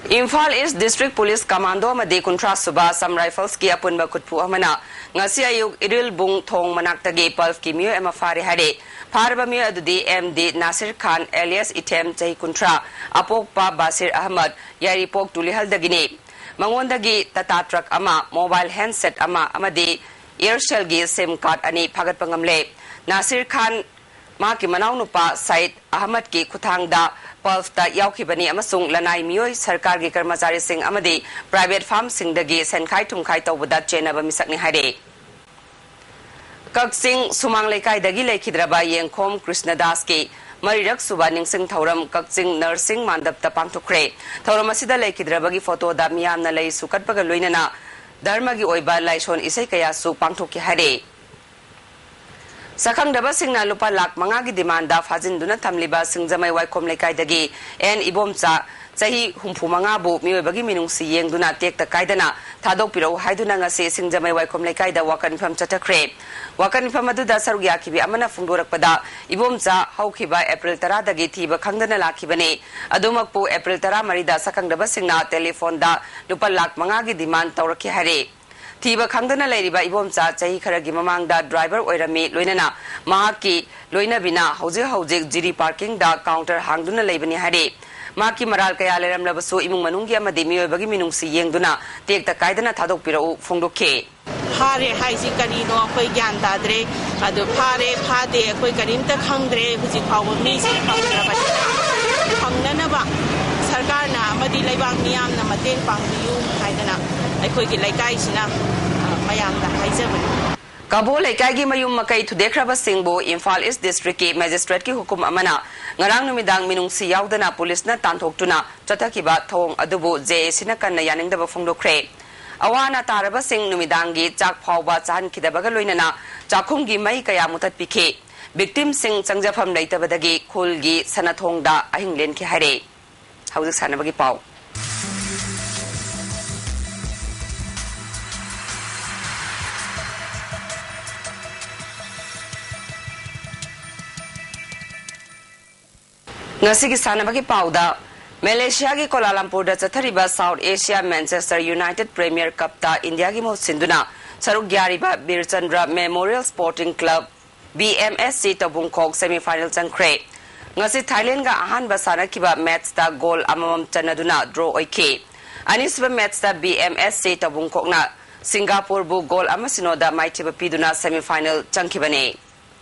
Imphal East District Police Commando ꯑꯃꯗꯤ ꯀꯨꯟꯊ꯭ꯔꯥ ꯁꯨꯕ Assam Riflesꯀꯤ ꯑꯄꯨꯟꯕ ꯈꯨꯠꯄꯨ ꯑꯃꯅ ꯉꯁꯤ ꯑꯌꯨꯛ ꯏꯔꯤꯜꯕꯨꯡ ꯊꯣꯡ ꯃꯅꯥꯛꯇꯒꯤ Pulfꯀꯤ ꯃꯤꯑꯣꯏ ꯑꯃ ꯐꯥꯔꯦ ꯍꯥꯏꯔꯦ꯫ ꯐꯥꯔꯕ ꯃꯤꯑꯣꯏ ꯑꯗꯨꯗꯤ M D ꯅꯥꯁꯤꯔ ꯈꯥꯟ alias ꯏꯊꯦꯝ, ꯆꯍꯤ ꯀꯨꯟꯊ꯭ꯔꯥ, ꯑꯄꯣꯛꯄ ꯕꯥꯁꯤꯔ ꯑꯍꯃꯗ, ꯌꯥꯏꯔꯤꯄꯣꯛ ꯇꯨꯂꯤꯍꯜꯗꯒꯤꯅꯤ꯫ ꯃꯉꯣꯟꯗꯒꯤ Tata truck ꯑꯃ, mobile handset ꯑꯃ ꯑꯃꯗꯤ Aircelꯒꯤ SIM card ꯑꯅꯤ ꯐꯥꯒꯠꯄ ꯉꯝꯂꯦ꯫ ꯅꯥꯁꯤꯔ ꯈꯥꯟ ꯃꯍꯥꯛꯀꯤ ꯃꯅꯥꯎꯅꯨꯄꯥ ꯁꯌꯤꯗ ꯑꯍꯃꯗꯀꯤ ꯈꯨꯠꯊꯥꯡꯗ ꯄꯜꯐꯇ ꯌꯥꯎꯈꯤꯕꯅꯤ ꯑꯃꯁꯨꯡ ꯂꯅꯥꯏ ꯃꯤꯑꯣꯏ, ꯁꯔꯀꯥꯔꯒꯤ ꯀꯔꯃꯆꯥꯔꯤꯁꯤꯡ ꯑꯃꯗꯤ ꯄ꯭ꯔꯥꯏꯚꯦꯠ ꯐꯥꯔꯝꯁꯤꯡꯗꯒꯤ ꯁꯦꯟꯈꯥꯏ ꯊꯨꯝꯈꯥꯏ ꯇꯧꯕꯗ ꯆꯦꯟꯅꯕ ꯃꯤꯁꯛꯅꯤ ꯍꯥꯏꯔꯦ꯫ ꯀꯛꯆꯤꯡ ꯁꯨꯃꯥꯡ ꯂꯩꯀꯥꯏꯗꯒꯤ ꯂꯩꯈꯤꯗ꯭ꯔꯕ ꯌꯦꯡꯈꯣꯝ ꯀ꯭ꯔꯤꯁꯅꯗꯥꯁꯀꯤ ꯃꯔꯤꯔꯛ ꯁꯨꯕ ꯅꯤꯡꯁꯤꯡ ꯊꯧꯔꯝ ꯀꯛꯆꯤꯡ ꯅꯔꯁꯤꯡ ꯃꯥꯟꯗꯞꯇ ꯄꯥꯡꯊꯣꯛꯈ꯭ꯔꯦ꯫ ꯊꯧꯔꯝ ꯑꯁꯤꯗ ꯂꯩꯈꯤꯗ꯭ꯔꯕꯒꯤ ꯐꯣꯇꯣꯗ ꯃꯤꯌꯥꯝꯅ ꯂꯩꯁꯨ ꯀꯠꯄꯒ ꯂꯣꯏꯅꯅ ꯙꯔꯃꯒꯤ ꯑꯣꯏꯕ ꯂꯥꯏꯁꯣꯟ ꯏꯁꯩ ꯀꯌꯥꯁꯨ ꯄꯥꯡꯊꯣꯛꯈꯤ ꯍꯥꯏꯔꯦ꯫ ꯁꯛꯈꯪꯗꯕꯁꯤꯡꯅ ꯂꯨꯄꯥ ꯂꯥꯈ ꯃꯉꯥꯒꯤ ꯗꯤꯃꯥꯟꯗ ꯐꯥꯖꯤꯟꯗꯨꯅ ꯊꯝꯂꯤꯕ ꯁꯤꯡꯖꯃꯩ ꯋꯥꯏꯈꯣꯝ ꯂꯩꯀꯥꯏꯗꯒꯤ ꯑꯦꯟ ꯏꯕꯣꯝꯆꯥ, ꯆꯍꯤ ꯍꯨꯝꯐꯨ ꯃꯉꯥꯕꯨ ꯃꯤꯑꯣꯏꯕꯒꯤ ꯃꯤꯅꯨꯡꯁꯤ ꯌꯦꯡꯗꯨꯅ ꯇꯦꯛꯇ ꯀꯥꯏꯗꯅ ꯊꯥꯗꯣꯛꯄꯤꯔꯛꯎ ꯍꯥꯏꯗꯨꯅ ꯉꯁꯤ ꯁꯤꯡꯖꯃꯩ ꯋꯥꯏꯈꯣꯝ ꯂꯩꯀꯥꯏꯗ ꯋꯥꯀꯠ ꯃꯤꯐꯝ ꯆꯠꯊꯈ꯭ꯔꯦ꯫ ꯋꯥꯀꯠ ꯃꯤꯐꯝ ꯑꯗꯨꯗ ꯁꯔꯨꯛ ꯌꯥꯈꯤꯕꯤ ꯑꯃꯅ ꯐꯣꯡꯗꯣꯔꯛꯄꯗ, ꯏꯕꯣꯝꯆꯥ ꯍꯧꯈꯤꯕ ꯑꯦꯄ꯭ꯔꯤꯜ ꯇꯔꯥꯗꯒꯤ ꯊꯤꯕ ꯈꯪꯗꯅ ꯂꯥꯛꯈꯤꯕꯅꯤ꯫ ꯑꯗꯨꯃꯛꯄꯨ ꯑꯦꯄ꯭ꯔꯤꯜ ꯇꯔꯥꯃꯔꯤꯗ ꯁꯛꯈꯪꯗꯕꯁꯤꯡꯅ ꯇꯦꯂꯤꯐꯣꯟꯗ ꯂꯨꯄꯥ ꯂꯥꯈ ꯃꯉꯥꯒꯤ ꯗꯤꯃꯥꯟ ꯇꯧꯔꯛꯈꯤ ꯍꯥꯏꯔꯦ꯫ ꯊꯤꯕ ꯈꯪꯗꯅ ꯂꯩꯔꯤꯕ ꯏꯕꯣꯝꯆꯥ ꯆꯍꯤ ꯈꯔꯒꯤ ꯃꯃꯥꯡꯗ ꯗ꯭ꯔꯥꯏꯚꯔ ꯑꯣꯏꯔꯝꯃꯤ, ꯂꯣꯏꯅꯅ ꯃꯍꯥꯛꯀꯤ ꯂꯣꯏꯅꯕꯤꯅ ꯍꯧꯖꯤꯛ ꯍꯧꯖꯤꯛ ꯖꯤꯔꯤ ꯄꯥꯔꯀꯤꯡꯗ ꯀꯥꯎꯟꯇꯔ ꯍꯥꯡꯗꯨꯅ ꯂꯩꯕꯅꯤ ꯍꯥꯏꯔꯤ꯫ ꯃꯍꯥꯛꯀꯤ ꯃꯔꯥꯜ ꯀꯌꯥ ꯂꯩꯔꯝꯂꯕꯁꯨ ꯏꯃꯨꯡ ꯃꯅꯨꯡꯒꯤ ꯑꯃꯗꯤ ꯃꯤꯑꯣꯏꯕꯒꯤ ꯃꯤꯅꯨꯡꯁꯤ ꯌꯦꯡꯗꯨꯅ ꯇꯦꯛꯇ ꯀꯥꯏꯗꯅ ꯊꯥꯗꯣꯛꯄꯤꯔꯛꯎ ꯐꯣꯡꯗꯣꯛꯈꯤ꯫ ꯐꯥꯔꯦ ꯍꯥꯏꯁꯤ ꯀꯔꯤꯅꯣ ꯑꯩꯈꯣꯏ ꯒ꯭ꯌꯥꯟ ꯇꯥꯗ꯭ꯔꯦ꯫ ꯑꯗꯨ ꯐꯥꯔꯦ ꯐꯥꯗꯦ ꯑꯩꯈꯣꯏ ꯀꯔꯤꯝꯇ ꯈꯪꯗ꯭ꯔꯦ꯫ ꯍꯧꯖꯤꯛ ꯐꯥꯎꯕ ꯃꯤꯁꯤ ꯐꯪꯗ꯭ꯔꯕꯅꯤꯅ ꯐꯪꯅꯅꯕ ꯁꯔꯀꯥꯔꯅ ꯑꯃꯗꯤ ꯂꯩꯕꯥꯛ ꯃꯤꯌꯥꯝꯅ ꯃꯇꯦꯡ ꯄꯥꯡꯕꯤꯌꯨ ꯍꯥꯏꯗꯅ ꯑꯩꯈꯣꯏꯒꯤ ꯂꯩꯀꯥꯏꯁꯤꯅ, ꯑ, ꯃꯌꯥꯝꯗ ꯍꯥꯏꯖꯕꯅꯤ꯫ ꯀꯕꯣ ꯂꯩꯀꯥꯏꯒꯤ ꯃꯌꯨꯝ ꯃꯀꯩ ꯊꯨꯗꯦꯛꯈ꯭ꯔꯕꯁꯤꯡꯕꯨ ꯏꯝꯐꯥꯜ ꯏꯁ ꯗꯤꯁꯇ꯭ꯔꯤꯛꯀꯤ ꯃꯦꯖꯤꯁꯇ꯭ꯔꯦꯠꯀꯤ ꯍꯨꯀꯨꯝ ꯑꯃꯅ ꯉꯔꯥꯡ ꯅꯨꯃꯤꯗꯥꯡ ꯃꯤꯅꯨꯡꯁꯤ ꯌꯥꯎꯗꯅ ꯄꯨꯂꯤꯁꯅ ꯇꯥꯟꯊꯣꯛꯇꯨꯅ ꯆꯠꯊꯈꯤꯕ ꯊꯧꯑꯣꯡ ꯑꯗꯨꯕꯨ ꯖꯦ ꯑꯦ ꯁꯤꯅ ꯀꯟꯅ ꯌꯥꯅꯤꯡꯗꯕ ꯐꯣꯡꯗꯣꯛꯈ꯭ꯔꯦ꯫ ꯑꯋꯥ ꯑꯅꯥ ꯇꯥꯔꯕꯁꯤꯡ ꯅꯨꯃꯤꯗꯥꯡꯒꯤ ꯆꯥꯛ ꯐꯥꯎꯕ ꯆꯥꯍꯟꯈꯤꯗꯕꯒ ꯂꯣꯏꯅꯅ ꯆꯥꯛꯈꯨꯝꯒꯤ ꯃꯩ ꯀꯌꯥ ꯃꯨꯊꯠꯄꯤꯈꯤ꯫ ꯚꯤꯛꯇꯤꯝꯁꯤꯡ ꯆꯪꯖꯐꯝ ꯂꯩꯇꯕꯗꯒꯤ ꯈꯨꯜꯒꯤ ꯁꯅꯥꯊꯣꯡꯗ ꯑꯍꯤꯡ ꯂꯦꯟꯈꯤ ꯍꯥꯏꯔꯦ꯫ ꯍꯧꯖꯤꯛ ꯁꯥꯟꯅꯕꯒꯤ ꯄꯥꯎ꯫ ꯉꯁꯤꯒꯤ ꯁꯥꯟꯅꯕꯒꯤ ꯄꯥꯎꯗ, ꯃꯦꯂꯦꯁꯤꯌꯥꯒꯤ ꯀꯣꯂꯥꯂꯝꯄꯨꯔꯗ ꯆꯠꯊꯔꯤꯕ south Asia Manchester United premier cup ꯏꯟꯗꯤꯌꯥꯒꯤ ꯃꯍꯨꯠ ꯁꯤꯟꯗꯨꯅ ꯁꯔꯨꯛ ꯌꯥꯔꯤꯕ Birchandra memorial sporting club, B M S C, ꯇꯧꯕꯨꯡꯈꯣꯛ ꯁꯦꯃꯤꯐꯥꯏꯅꯦꯜ ꯆꯪꯈ꯭ꯔꯦ꯫ ꯉꯁꯤ ꯊꯥꯏꯂꯦꯟꯒ ꯑꯍꯥꯟꯕ ꯁꯥꯟꯅꯈꯤꯕ ꯃꯦꯠꯆꯇ ꯒꯣꯜ ꯑꯃꯃꯝ ꯆꯟꯅꯗꯨꯅ ꯗ꯭ꯔꯣ ꯑꯣꯏꯈꯤ꯫ ꯑꯅꯤꯁꯨꯕ ꯃꯦꯠꯆꯇ ꯕꯤ ꯑꯦꯝ ꯑꯦꯁ ꯁꯤ ꯇꯧꯕꯨꯡꯈꯣꯛꯅ ꯁꯤꯡꯒꯥꯄꯨꯔꯕꯨ ꯒꯣꯜ ꯑꯃ ꯁꯤꯅꯣꯗ ꯃꯥꯏꯊꯤꯕ ꯄꯤꯗꯨꯅ semifinal ꯆꯪꯈꯤꯕꯅꯤ꯫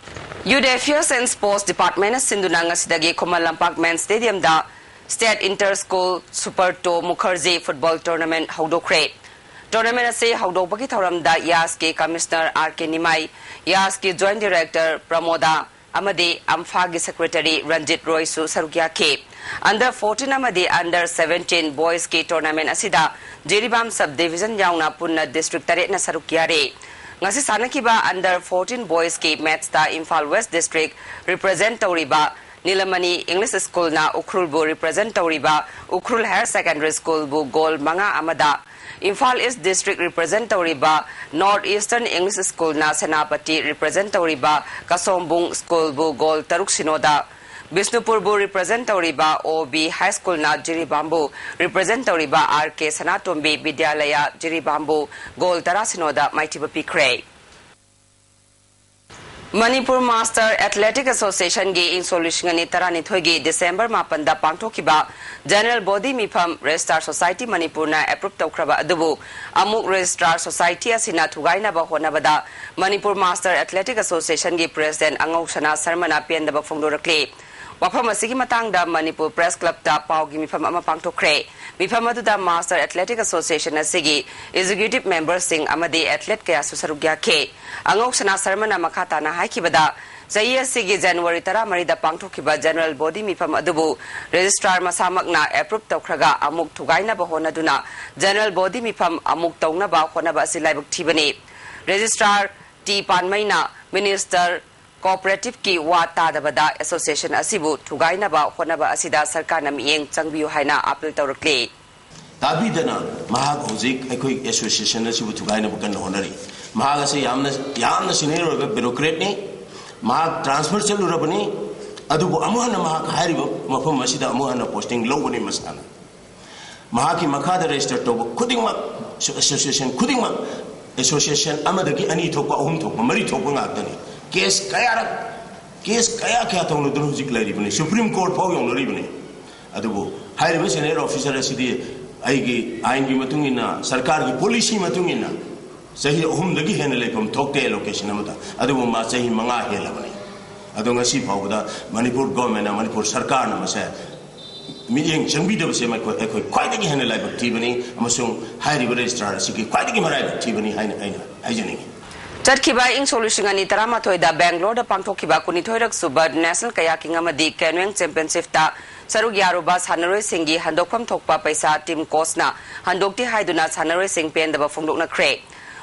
Youth Affairs and Sports Department ꯅ ꯁꯤꯟꯗꯨꯅ ꯉꯁꯤꯗꯒꯤ ꯈꯨꯃꯟ ꯂꯝꯄꯥꯛ Men Stadium ꯗ State Inter School Super Two Mukherjee Football Tournament ꯍꯧꯗꯣꯛꯈ꯭ꯔꯦ꯫ Tournament ꯑꯁꯤ ꯍꯧꯗꯣꯛꯄꯒꯤ ꯊꯧꯔꯝꯗ ꯌꯥꯁꯀꯤ Commissioner R K ꯅꯤꯃꯥꯏ, ꯌꯥꯁꯀꯤ Joint Director ꯄ꯭ꯔꯃꯣꯗꯥ ꯑꯃꯗꯤ ꯑꯝꯐꯥꯒꯤ Secretary ꯔꯟꯖꯤꯠ ꯔꯣꯏꯁꯨ ꯁꯔꯨꯛ ꯌꯥꯈꯤ꯫ Under fourteen ꯑꯃꯗꯤ Under seventeen Boys ꯀꯤ tournament ꯑꯁꯤꯗ ꯖꯤꯔꯤꯕꯥꯝ Sub Division ꯌꯥꯎꯅ ꯄꯨꯟꯅ district ꯇꯔꯦꯠꯅ ꯁꯔꯨꯛ ꯌꯥꯔꯤ꯫ ꯉꯁꯤ ꯁꯥꯟꯅꯈꯤꯕ Under fourteen Boys ꯀꯤ match ꯇ ꯏꯝꯐꯥꯜ West District represent ꯇꯧꯔꯤꯕ ꯅꯤꯂꯃꯅꯤ English School ꯅ ꯎꯈ꯭ꯔꯨꯜꯕꯨ represent ꯇꯧꯔꯤꯕ ꯎꯈ꯭ꯔꯨꯜ Higher Secondary School ꯕꯨ goal ꯃꯉꯥ ꯑꯃꯗ, ꯏꯝꯐꯥꯜ East District represent ꯇꯧꯔꯤꯕ North Eastern English School ꯅ ꯁꯦꯅꯥꯄꯇꯤ represent ꯇꯧꯔꯤꯕ ꯀꯁꯣꯝꯕꯨꯡ School ꯕꯨ goal ꯇꯔꯨꯛ ꯁꯤꯅꯣꯗ, ꯕꯤꯁꯅꯨꯄꯨꯔꯕꯨ represent ꯇꯧꯔꯤꯕ O B High School ꯅ ꯖꯤꯔꯤꯕꯥꯝꯕꯨ represent ꯇꯧꯔꯤꯕ R K ꯁꯅꯥꯇꯣꯝꯕꯤ ꯕꯤꯗ꯭ꯌꯥꯂꯌꯥ ꯖꯤꯔꯤꯕꯥꯝꯕꯨ goal ꯇꯔꯥ ꯁꯤꯅꯣꯗ ꯃꯥꯏꯊꯤꯕ ꯄꯤꯈ꯭ꯔꯦ꯫ Manipur Master Athletic Association ꯒꯤ ꯏꯪ ꯁꯣꯛ ꯂꯤꯁꯤꯡ ꯑꯅꯤ ꯇꯔꯥꯅꯤꯊꯣꯏꯒꯤ December ꯃꯥꯄꯟꯗ ꯄꯥꯡꯊꯣꯛꯈꯤꯕ General Body ꯃꯤꯐꯝ Registrar Society ꯃꯅꯤꯄꯨꯔꯅ approve ꯇꯧꯈ꯭ꯔꯕ ꯑꯗꯨꯕꯨ ꯑꯃꯨꯛ Registrar Society ꯑꯁꯤꯅ ꯊꯨꯒꯥꯏꯅꯕ ꯍꯣꯠꯅꯕꯗ Manipur Master Athletic Association ꯒꯤ President ꯑꯉꯧꯁꯅꯥ ꯁꯔꯃꯅ ꯄꯦꯟꯗꯕ ꯐꯣꯡꯗꯣꯔꯛꯂꯤ꯫ ꯋꯥꯐꯝ ꯑꯁꯤꯒꯤ ꯃꯇꯥꯡꯗ ꯃꯅꯤꯄꯨꯔ Press Club ꯇ ꯄꯥꯎꯒꯤ ꯃꯤꯐꯝ ꯑꯃ ꯄꯥꯡꯊꯣꯛꯈ꯭ꯔꯦ꯫ ꯃꯤꯐꯝ ꯑꯗꯨꯗ Master Athletic Association ꯑꯁꯤꯒꯤ executive member ꯁꯤꯡ ꯑꯃꯗꯤ athlete ꯀꯌꯥꯁꯨ ꯁꯔꯨꯛ ꯌꯥꯈꯤ꯫ ꯑꯉꯧꯁꯅꯥ ꯁꯔꯃꯅ ꯃꯈꯥ ꯇꯥꯅ ꯍꯥꯏꯈꯤꯕꯗ, ꯆꯍꯤ ꯑꯁꯤꯒꯤ January ꯇꯔꯥꯃꯔꯤꯗ ꯄꯥꯡꯊꯣꯛꯈꯤꯕ General Body ꯃꯤꯐꯝ ꯑꯗꯨꯕꯨ Registrar ꯃꯁꯥꯃꯛꯅ approve ꯇꯧꯈ꯭ꯔꯒ ꯑꯃꯨꯛ ꯊꯨꯒꯥꯏꯅꯕ ꯍꯣꯠꯅꯗꯨꯅ General Body ꯃꯤꯐꯝ ꯑꯃꯨꯛ ꯇꯧꯅꯕ ꯍꯣꯠꯅꯕ ꯑꯁꯤ ꯂꯥꯏꯕꯛ ꯊꯤꯕꯅꯤ꯫ Registrar ꯇꯤ ꯄꯥꯟꯃꯩꯅ Minister Cooperative ꯀꯤ ꯋꯥ ꯇꯥꯗꯕꯗ association ꯑꯁꯤꯕꯨ ꯊꯨꯒꯥꯏꯅꯕ ꯍꯣꯠꯅꯕ ꯑꯁꯤꯗ ꯁꯔꯀꯥꯔꯅ ꯃꯤꯠꯌꯦꯡ ꯆꯪꯕꯤꯌꯨ ꯍꯥꯏꯅ appeal ꯇꯧꯔꯛꯂꯤ꯫ ꯇꯥꯕꯤꯗꯅ ꯃꯍꯥꯛ ꯍꯧꯖꯤꯛ ꯑꯩꯈꯣꯏ association ꯑꯁꯤꯕꯨ ꯊꯨꯒꯥꯏꯅꯕ ꯀꯟꯅ ꯍꯣꯠꯅꯔꯤ꯫ ꯃꯍꯥꯛ ꯑꯁꯤ ꯌꯥꯝꯅ, ꯌꯥꯝꯅ senior ꯑꯣꯏꯕ bureaucrat ꯅꯤ꯫ ꯃꯍꯥꯛ transfer ꯆꯠꯂꯨꯔꯕꯅꯤ꯫ ꯑꯗꯨꯕꯨ ꯑꯃꯨꯛ ꯍꯟꯅ ꯃꯍꯥꯛ ꯍꯥꯏꯔꯤꯕ ꯃꯐꯝ ꯑꯁꯤꯗ ꯑꯃꯨꯛ ꯍꯟꯅ posting ꯂꯧꯒꯅꯤ ꯃꯁꯥꯅ꯫ ꯃꯍꯥꯛꯀꯤ ꯃꯈꯥꯗ register ꯇꯧꯕ ꯈꯨꯗꯤꯡꯃꯛ, association ꯈꯨꯗꯤꯡꯃꯛ, association ꯑꯃꯗꯒꯤ ꯑꯅꯤ ꯊꯣꯛꯄ, ꯑꯍꯨꯝ ꯊꯣꯛꯄ, ꯃꯔꯤ ꯊꯣꯛꯄ ꯉꯥꯛꯇꯅꯤ꯫ Case ꯀꯌꯥꯔꯛ, case ꯀꯌꯥ ꯀꯌꯥ ꯇꯧꯅꯗꯨꯅ ꯍꯧꯖꯤꯛ ꯂꯩꯔꯤꯕꯅꯤ, Supreme Court ꯐꯥꯎ ꯌꯧꯅꯔꯤꯕꯅꯤ꯫ ꯑꯗꯨꯕꯨ ꯍꯥꯏꯔꯤꯕ senior officer ꯑꯁꯤꯗꯤ ꯑꯩꯒꯤ ꯑꯥꯏꯟꯒꯤ ꯃꯇꯨꯡ ꯏꯟꯅ, ꯁꯔꯀꯥꯔꯒꯤ policy ꯃꯇꯨꯡ ꯏꯟꯅ ꯆꯍꯤ ꯑꯍꯨꯝꯗꯒꯤ ꯍꯦꯟꯅ ꯂꯩꯐꯝ ꯊꯣꯛꯇꯦ allocation ꯑꯃꯗ꯫ ꯑꯗꯨꯕꯨ ꯃꯥ ꯆꯍꯤ ꯃꯉꯥ ꯍꯦꯜꯂꯕꯅꯤ꯫ ꯑꯗꯣ ꯉꯁꯤ ꯐꯥꯎꯕꯗ ꯃꯅꯤꯄꯨꯔ ꯒꯣꯔꯃꯦꯟꯅ, ꯃꯅꯤꯄꯨꯔ ꯁꯔꯀꯥꯔꯅ ꯃꯁꯦ ꯃꯤꯠꯌꯦꯡ ꯆꯪꯕꯤꯗꯕꯁꯦ ꯑꯩꯈꯣꯏ, ꯑꯩꯈꯣꯏ ꯈ꯭ꯋꯥꯏꯗꯒꯤ ꯍꯦꯟꯅ ꯂꯥꯏꯕꯛ ꯊꯤꯕꯅꯤ, ꯑꯃꯁꯨꯡ ꯍꯥꯏꯔꯤꯕ ꯔꯦꯖꯤꯁꯇ꯭ꯔꯥꯔ ꯑꯁꯤꯒꯤ ꯈ꯭ꯋꯥꯏꯗꯒꯤ ꯃꯔꯥꯏꯕꯛ ꯊꯤꯕꯅꯤ ꯍꯥꯏꯅ ꯑꯩꯅ ꯍꯥꯏꯖꯅꯤꯡꯏ꯫ ꯆꯠꯈꯤꯕ ꯏꯪ ꯁꯣꯛ ꯂꯤꯁꯤꯡ ꯑꯅꯤ ꯇꯔꯥꯃꯥꯊꯣꯏꯗ ꯕꯦꯡꯒ꯭ꯂꯣꯔꯗ ꯄꯥꯡꯊꯣꯛꯈꯤꯕ ꯀꯨꯟꯅꯤꯊꯣꯏꯔꯛ ꯁꯨꯕ ꯅꯦꯁꯅꯦꯜ ꯀꯌꯥꯀꯤꯡ ꯑꯃꯗꯤ ꯀꯦꯅꯣꯌꯤꯡ ꯆꯦꯝꯄꯤꯌꯟꯁꯤꯞꯇ ꯁꯔꯨꯛ ꯌꯥꯔꯨꯕ ꯁꯥꯟꯅꯔꯣꯏꯁꯤꯡꯒꯤ ꯍꯟꯗꯣꯛꯐꯝ ꯊꯣꯛꯄ ꯄꯩꯁꯥ ꯇꯤꯝ ꯀꯣꯆꯅ ꯍꯟꯗꯣꯛꯇꯦ ꯍꯥꯏꯗꯨꯅ ꯁꯥꯟꯅꯔꯣꯏꯁꯤꯡ ꯄꯦꯟꯗꯕ ꯐꯣꯡꯗꯣꯛꯅꯈ꯭ꯔꯦ꯫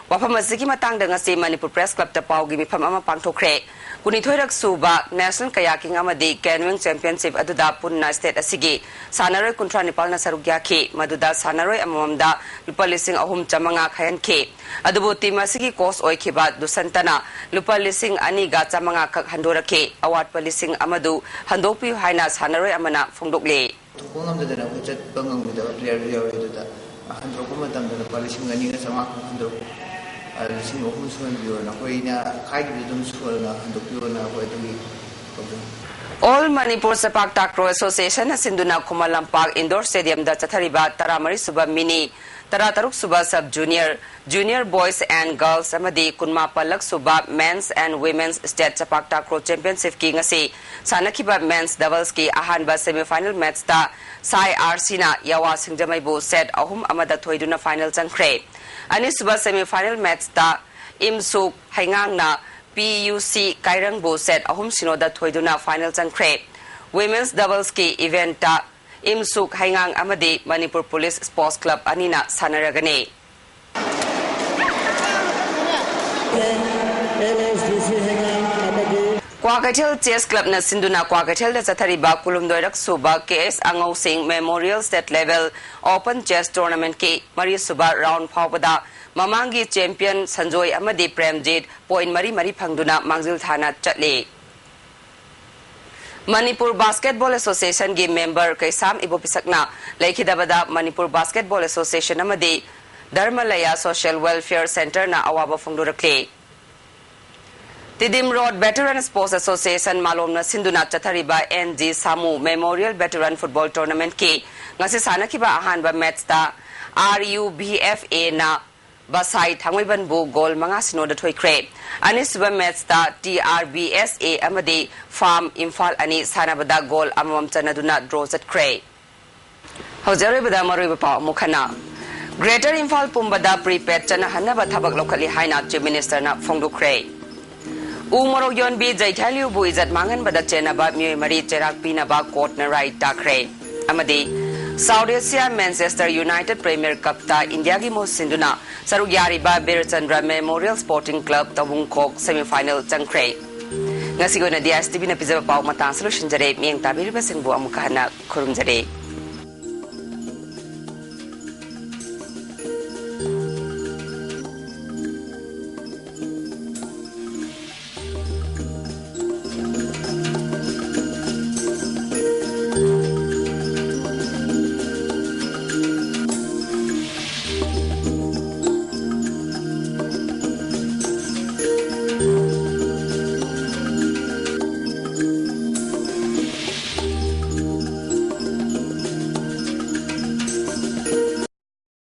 ꯋꯥꯐꯝ ꯑꯁꯤꯒꯤ ꯃꯇꯥꯡꯗ ꯉꯁꯤ ꯃꯅꯤꯄꯨꯔ ꯄ꯭ꯔꯦꯁ ꯀ꯭ꯂꯕꯇ ꯄꯥꯎꯒꯤ ꯃꯤꯐꯝ ꯑꯃ ꯄꯥꯡꯊꯣꯛꯈ꯭ꯔꯦ꯫ ꯀꯨꯟꯅꯤꯊꯣꯏꯔꯛ ꯁꯨꯕ ꯅꯦꯁꯅꯦꯜ ꯀꯌꯥꯀꯤꯡ ꯑꯃꯗꯤ ꯀꯦꯅꯣꯌꯤꯡ ꯆꯦꯝꯄꯤꯌꯟꯁꯤꯞ ꯑꯗꯨꯗ ꯄꯨꯟꯅ ꯁ꯭ꯇꯦꯠ ꯑꯁꯤꯒꯤ ꯁꯥꯟꯅꯔꯣꯏ ꯀꯨꯟꯊ꯭ꯔꯥ ꯅꯤꯄꯥꯜꯅ ꯁꯔꯨꯛ ꯌꯥꯈꯤ꯫ ꯃꯗꯨꯗ ꯁꯥꯟꯅꯔꯣꯏ ꯑꯃꯃꯝꯗ ꯂꯨꯄꯥ ꯂꯤꯁꯤꯡ ꯑꯍꯨꯝ ꯆꯥꯃꯉꯥ ꯈꯥꯏꯍꯟꯈꯤ꯫ ꯑꯗꯨꯕꯨ ꯇꯤꯝ ꯑꯁꯤꯒꯤ ꯀꯣꯆ ꯑꯣꯏꯈꯤꯕ ꯗꯨꯁꯟꯇꯅ ꯂꯨꯄꯥ ꯂꯤꯁꯤꯡ ꯑꯅꯤꯒ ꯆꯥꯃꯉꯥ ꯈꯛ ꯍꯟꯗꯣꯔꯛꯈꯤ꯫ ꯑꯋꯥꯠꯄ ꯂꯤꯁꯤꯡ ꯑꯃꯗꯨ ꯍꯟꯗꯣꯛꯄꯤꯌꯨ ꯍꯥꯏꯅ ꯁꯥꯟꯅꯔꯣꯏ ꯑꯃꯅ ꯐꯣꯡꯗꯣꯛꯂꯤ꯫ ꯊꯣꯛꯄ ꯉꯝꯗꯗꯅ ꯑꯩꯈꯣꯏ ꯆꯠꯄ ꯉꯝꯈꯤꯗꯕ ꯄ꯭ꯂꯦꯌꯔꯁꯨ ꯌꯥꯎꯔꯤ꯫ ꯑꯗꯨꯗ ꯍꯟꯗꯣꯔꯛꯄ ꯃꯇꯝꯗ ꯂꯨꯄꯥ ꯂꯤꯁꯤꯡ ꯑꯅꯤꯒ ꯆꯥꯝꯃꯉꯥ ꯈꯛ ꯍꯟꯗꯣꯔꯛꯄ, ꯑ, ꯂꯤꯁꯤꯡ ꯑꯍꯨꯝ ꯁꯨꯍꯟꯕꯤꯌꯣꯅ, ꯑꯩꯈꯣꯏꯅ ꯍꯥꯏꯈꯤꯕꯗꯨ ꯑꯗꯨꯝ ꯁꯨꯍꯟꯅ ꯍꯟꯗꯣꯛꯄꯤꯌꯣꯅ ꯑꯩꯈꯣꯏ ꯑꯗꯨꯒꯤ ꯇꯧꯖꯩ꯫ All Manipur ꯆꯄꯥꯛ ꯇꯥꯀ꯭ꯔꯣ ꯑꯦꯁꯣꯁꯤꯌꯦꯁꯟꯅ ꯁꯤꯟꯗꯨꯅ ꯈꯨꯃꯟ ꯂꯝꯄꯥꯛ ꯏꯟꯗꯣꯔ ꯁ꯭ꯇꯦꯗꯤꯌꯝꯗ ꯆꯠꯊꯔꯤꯕ ꯇꯔꯥꯃꯔꯤ ꯁꯨꯕ ꯃꯤꯅꯤ, ꯇꯔꯥꯇꯔꯨꯛ sub sub junior, junior boys and girls ꯑꯃꯗꯤ ꯀꯨꯟꯃꯥꯄꯜꯂꯛ sub men's and women's state ꯆꯄꯥꯛ ꯇꯥꯀ꯭ꯔꯣ ꯆꯦꯝꯄꯤꯌꯟꯁꯤꯞꯀꯤ ꯉꯁꯤ ꯁꯥꯟꯅꯈꯤꯕ ꯃꯦꯟꯁ ꯗꯕꯜꯁꯀꯤ ꯑꯍꯥꯟꯕ ꯁꯦꯃꯤꯐꯥꯏꯅꯦꯜ ꯃꯦꯠꯆꯇ ꯁꯥꯏ ꯑꯥꯔ ꯁꯤꯅ ꯌꯥꯋꯥ ꯁꯤꯡꯖꯃꯩꯕꯨ ꯁꯦꯠ ꯑꯍꯨꯝ ꯑꯃꯗ ꯊꯣꯏꯗꯨꯅ ꯐꯥꯏꯅꯦꯜ ꯆꯪꯈ꯭ꯔꯦ꯫ ꯑꯅꯤꯁꯨꯕ ꯁꯦꯃꯤꯐꯥꯏꯅꯦꯜ ꯃꯦꯠꯆꯇ ꯏꯝꯁꯨꯛ ꯍꯩꯉꯥꯡꯅ ꯄꯤ ꯌꯨ ꯁꯤ ꯀꯥꯏꯔꯪꯕꯨ ꯁꯦꯠ ꯑꯍꯨꯝ ꯁꯤꯅꯣꯗ ꯊꯣꯏꯗꯨꯅ ꯐꯥꯏꯅꯦꯜ ꯆꯪꯈ꯭ꯔꯦ꯫ ꯋꯤꯃꯦꯟꯁ ꯗꯕꯜꯁꯀꯤ ꯏꯚꯦꯟꯠꯇ ꯏꯝꯁꯨꯛ ꯍꯩꯉꯥꯡ ꯑꯃꯗꯤ ꯃꯅꯤꯄꯨꯔ ꯄꯨꯂꯤꯁ ꯁ꯭ꯄꯣꯔꯠꯁ ꯀ꯭ꯂꯕ ꯑꯅꯤꯅ ꯁꯥꯟꯅꯔꯒꯅꯤ꯫ ꯀ꯭ꯋꯥꯀꯩꯊꯦꯜ ꯆꯦꯁ ꯀ꯭ꯂꯕꯅ ꯁꯤꯟꯗꯨꯅ ꯀ꯭ꯋꯥꯀꯩꯊꯦꯜꯗ ꯆꯠꯊꯔꯤꯕ ꯀꯨꯟꯍꯨꯝꯗꯣꯏꯔꯛ ꯁꯨꯕ ꯀꯦ ꯑꯦꯁ ꯑꯉꯧꯁꯤꯡ memorial state level open chess ꯇꯣꯔꯅꯥꯃꯦꯟꯠꯀꯤ ꯃꯔꯤꯁꯨꯕ ꯔꯥꯎꯟ ꯐꯥꯎꯕꯗ ꯃꯃꯥꯡꯒꯤ ꯆꯦꯝꯄꯤꯌꯟ ꯁꯟꯖꯣꯏ ꯑꯃꯗꯤ ꯄ꯭ꯔꯦꯝꯖꯤꯠ ꯄꯣꯏꯟꯠ ꯃꯔꯤ ꯃꯔꯤ ꯐꯪꯗꯨꯅ ꯃꯥꯡꯖꯤꯜ ꯊꯥꯅ ꯆꯠꯂꯤ꯫ ꯃꯅꯤꯄꯨꯔ ꯕꯥꯁꯀꯦꯠꯕꯣꯜ ꯑꯦꯁꯣꯁꯤꯌꯦꯁꯟꯒꯤ ꯃꯦꯝꯕꯔ ꯀꯩꯁꯥꯝ ꯏꯕꯣꯄꯤꯁꯛꯅ ꯂꯩꯈꯤꯗꯕꯗ ꯃꯅꯤꯄꯨꯔ ꯕꯥꯁꯀꯦꯠꯕꯣꯜ ꯑꯦꯁꯣꯁꯤꯌꯦꯁꯟ ꯑꯃꯗꯤ ꯙꯔꯃꯂꯌꯥ ꯁꯣꯁꯤꯌꯦꯜ ꯋꯦꯜꯐꯤꯌꯔ ꯁꯦꯟꯇꯔꯅ ꯑꯋꯥꯕ ꯐꯣꯡꯗꯣꯔꯛꯂꯤ꯫ Tiddim road veteran sports association ꯃꯥꯂꯣꯝꯅ ꯁꯤꯟꯗꯨꯅ ꯆꯠꯊꯔꯤꯕ N G Samu memorial veteran football ꯇꯣꯔꯅꯥꯃꯦꯟꯠꯀꯤ ꯉꯁꯤ ꯁꯥꯟꯅꯈꯤꯕ ꯑꯍꯥꯟꯕ ꯃꯦꯠꯆꯇ ꯑꯥꯔ ꯌꯨ ꯚꯤ ꯑꯦꯐ ꯑꯦꯅ ꯕꯁꯥꯏ ꯊꯥꯡꯃꯩꯕꯟꯕꯨ ꯒꯣꯜ ꯃꯉꯥ ꯁꯤꯅꯣꯗ ꯊꯣꯏꯈ꯭ꯔꯦ꯫ ꯑꯅꯤꯁꯨꯕ ꯃꯦꯠꯁꯇ T R B S A ꯑꯃꯗꯤ ꯐꯥꯝ ꯏꯝꯐꯥꯜ ꯑꯅꯤ ꯁꯥꯟꯅꯕꯗ ꯒꯣꯜ ꯑꯃꯃꯝ ꯆꯟꯅꯗꯨꯅ ꯗ꯭ꯔꯣ ꯆꯠꯈ꯭ꯔꯦ꯫ ꯍꯧꯖꯤꯛ ꯑꯔꯣꯏꯕꯗ ꯃꯔꯨꯑꯣꯏꯕ ꯄꯥꯎ ꯑꯃꯨꯛ ꯍꯟꯅ꯫ ꯒ꯭ꯔꯦꯇꯔ ꯏꯝꯐꯥꯜ ꯄꯨꯝꯕꯗ ꯄ꯭ꯔꯤꯄꯦꯗ ꯆꯠꯅꯍꯟꯅꯕ ꯊꯕꯛ ꯂꯧꯈꯠꯂꯤ ꯍꯥꯏꯅ ꯆꯤꯐ ꯃꯤꯅꯤꯁꯇꯔꯅ ꯐꯣꯡꯗꯣꯛꯈ꯭ꯔꯦ꯫ ꯎ ꯃꯣꯔꯣꯛ ꯌꯣꯟꯕꯤ ꯖꯩꯊꯥꯏꯂꯤꯌꯨꯕꯨ ꯏꯖꯠ ꯃꯥꯡꯍꯟꯕꯗ ꯆꯦꯟꯅꯕ ꯃꯤꯑꯣꯏ ꯃꯔꯤ ꯆꯩꯔꯥꯛ ꯄꯤꯅꯕ ꯀꯣꯔꯠꯅ ꯔꯥꯏ ꯇꯥꯈ꯭ꯔꯦ꯫ ꯑꯃꯗꯤ south Asia Manchester United premier cup ꯏꯟꯗꯤꯌꯥꯒꯤ ꯃꯍꯨꯠ ꯁꯤꯟꯗꯨꯅ ꯁꯔꯨꯛ ꯌꯥꯔꯤꯕ Birchandra memorial sporting club ꯇꯧꯕꯨꯡꯈꯣꯛ semifinal ꯆꯪꯈ꯭ꯔꯦ꯫ ꯉꯁꯤꯒꯤ ꯑꯣꯏꯅꯗꯤ ꯑꯥꯏ ꯑꯦꯁ ꯇꯤ ꯚꯤꯅ ꯄꯤꯖꯕ ꯄꯥꯎ ꯃꯇꯥꯡꯁꯤ ꯂꯣꯏꯁꯤꯟꯖꯔꯦ꯫ ꯃꯤꯠꯌꯦꯡ ꯇꯥꯕꯤꯔꯤꯕꯁꯤꯡꯕꯨ ꯑꯃꯨꯛꯀ ꯍꯟꯅ ꯈꯨꯔꯨꯝꯖꯔꯤ꯫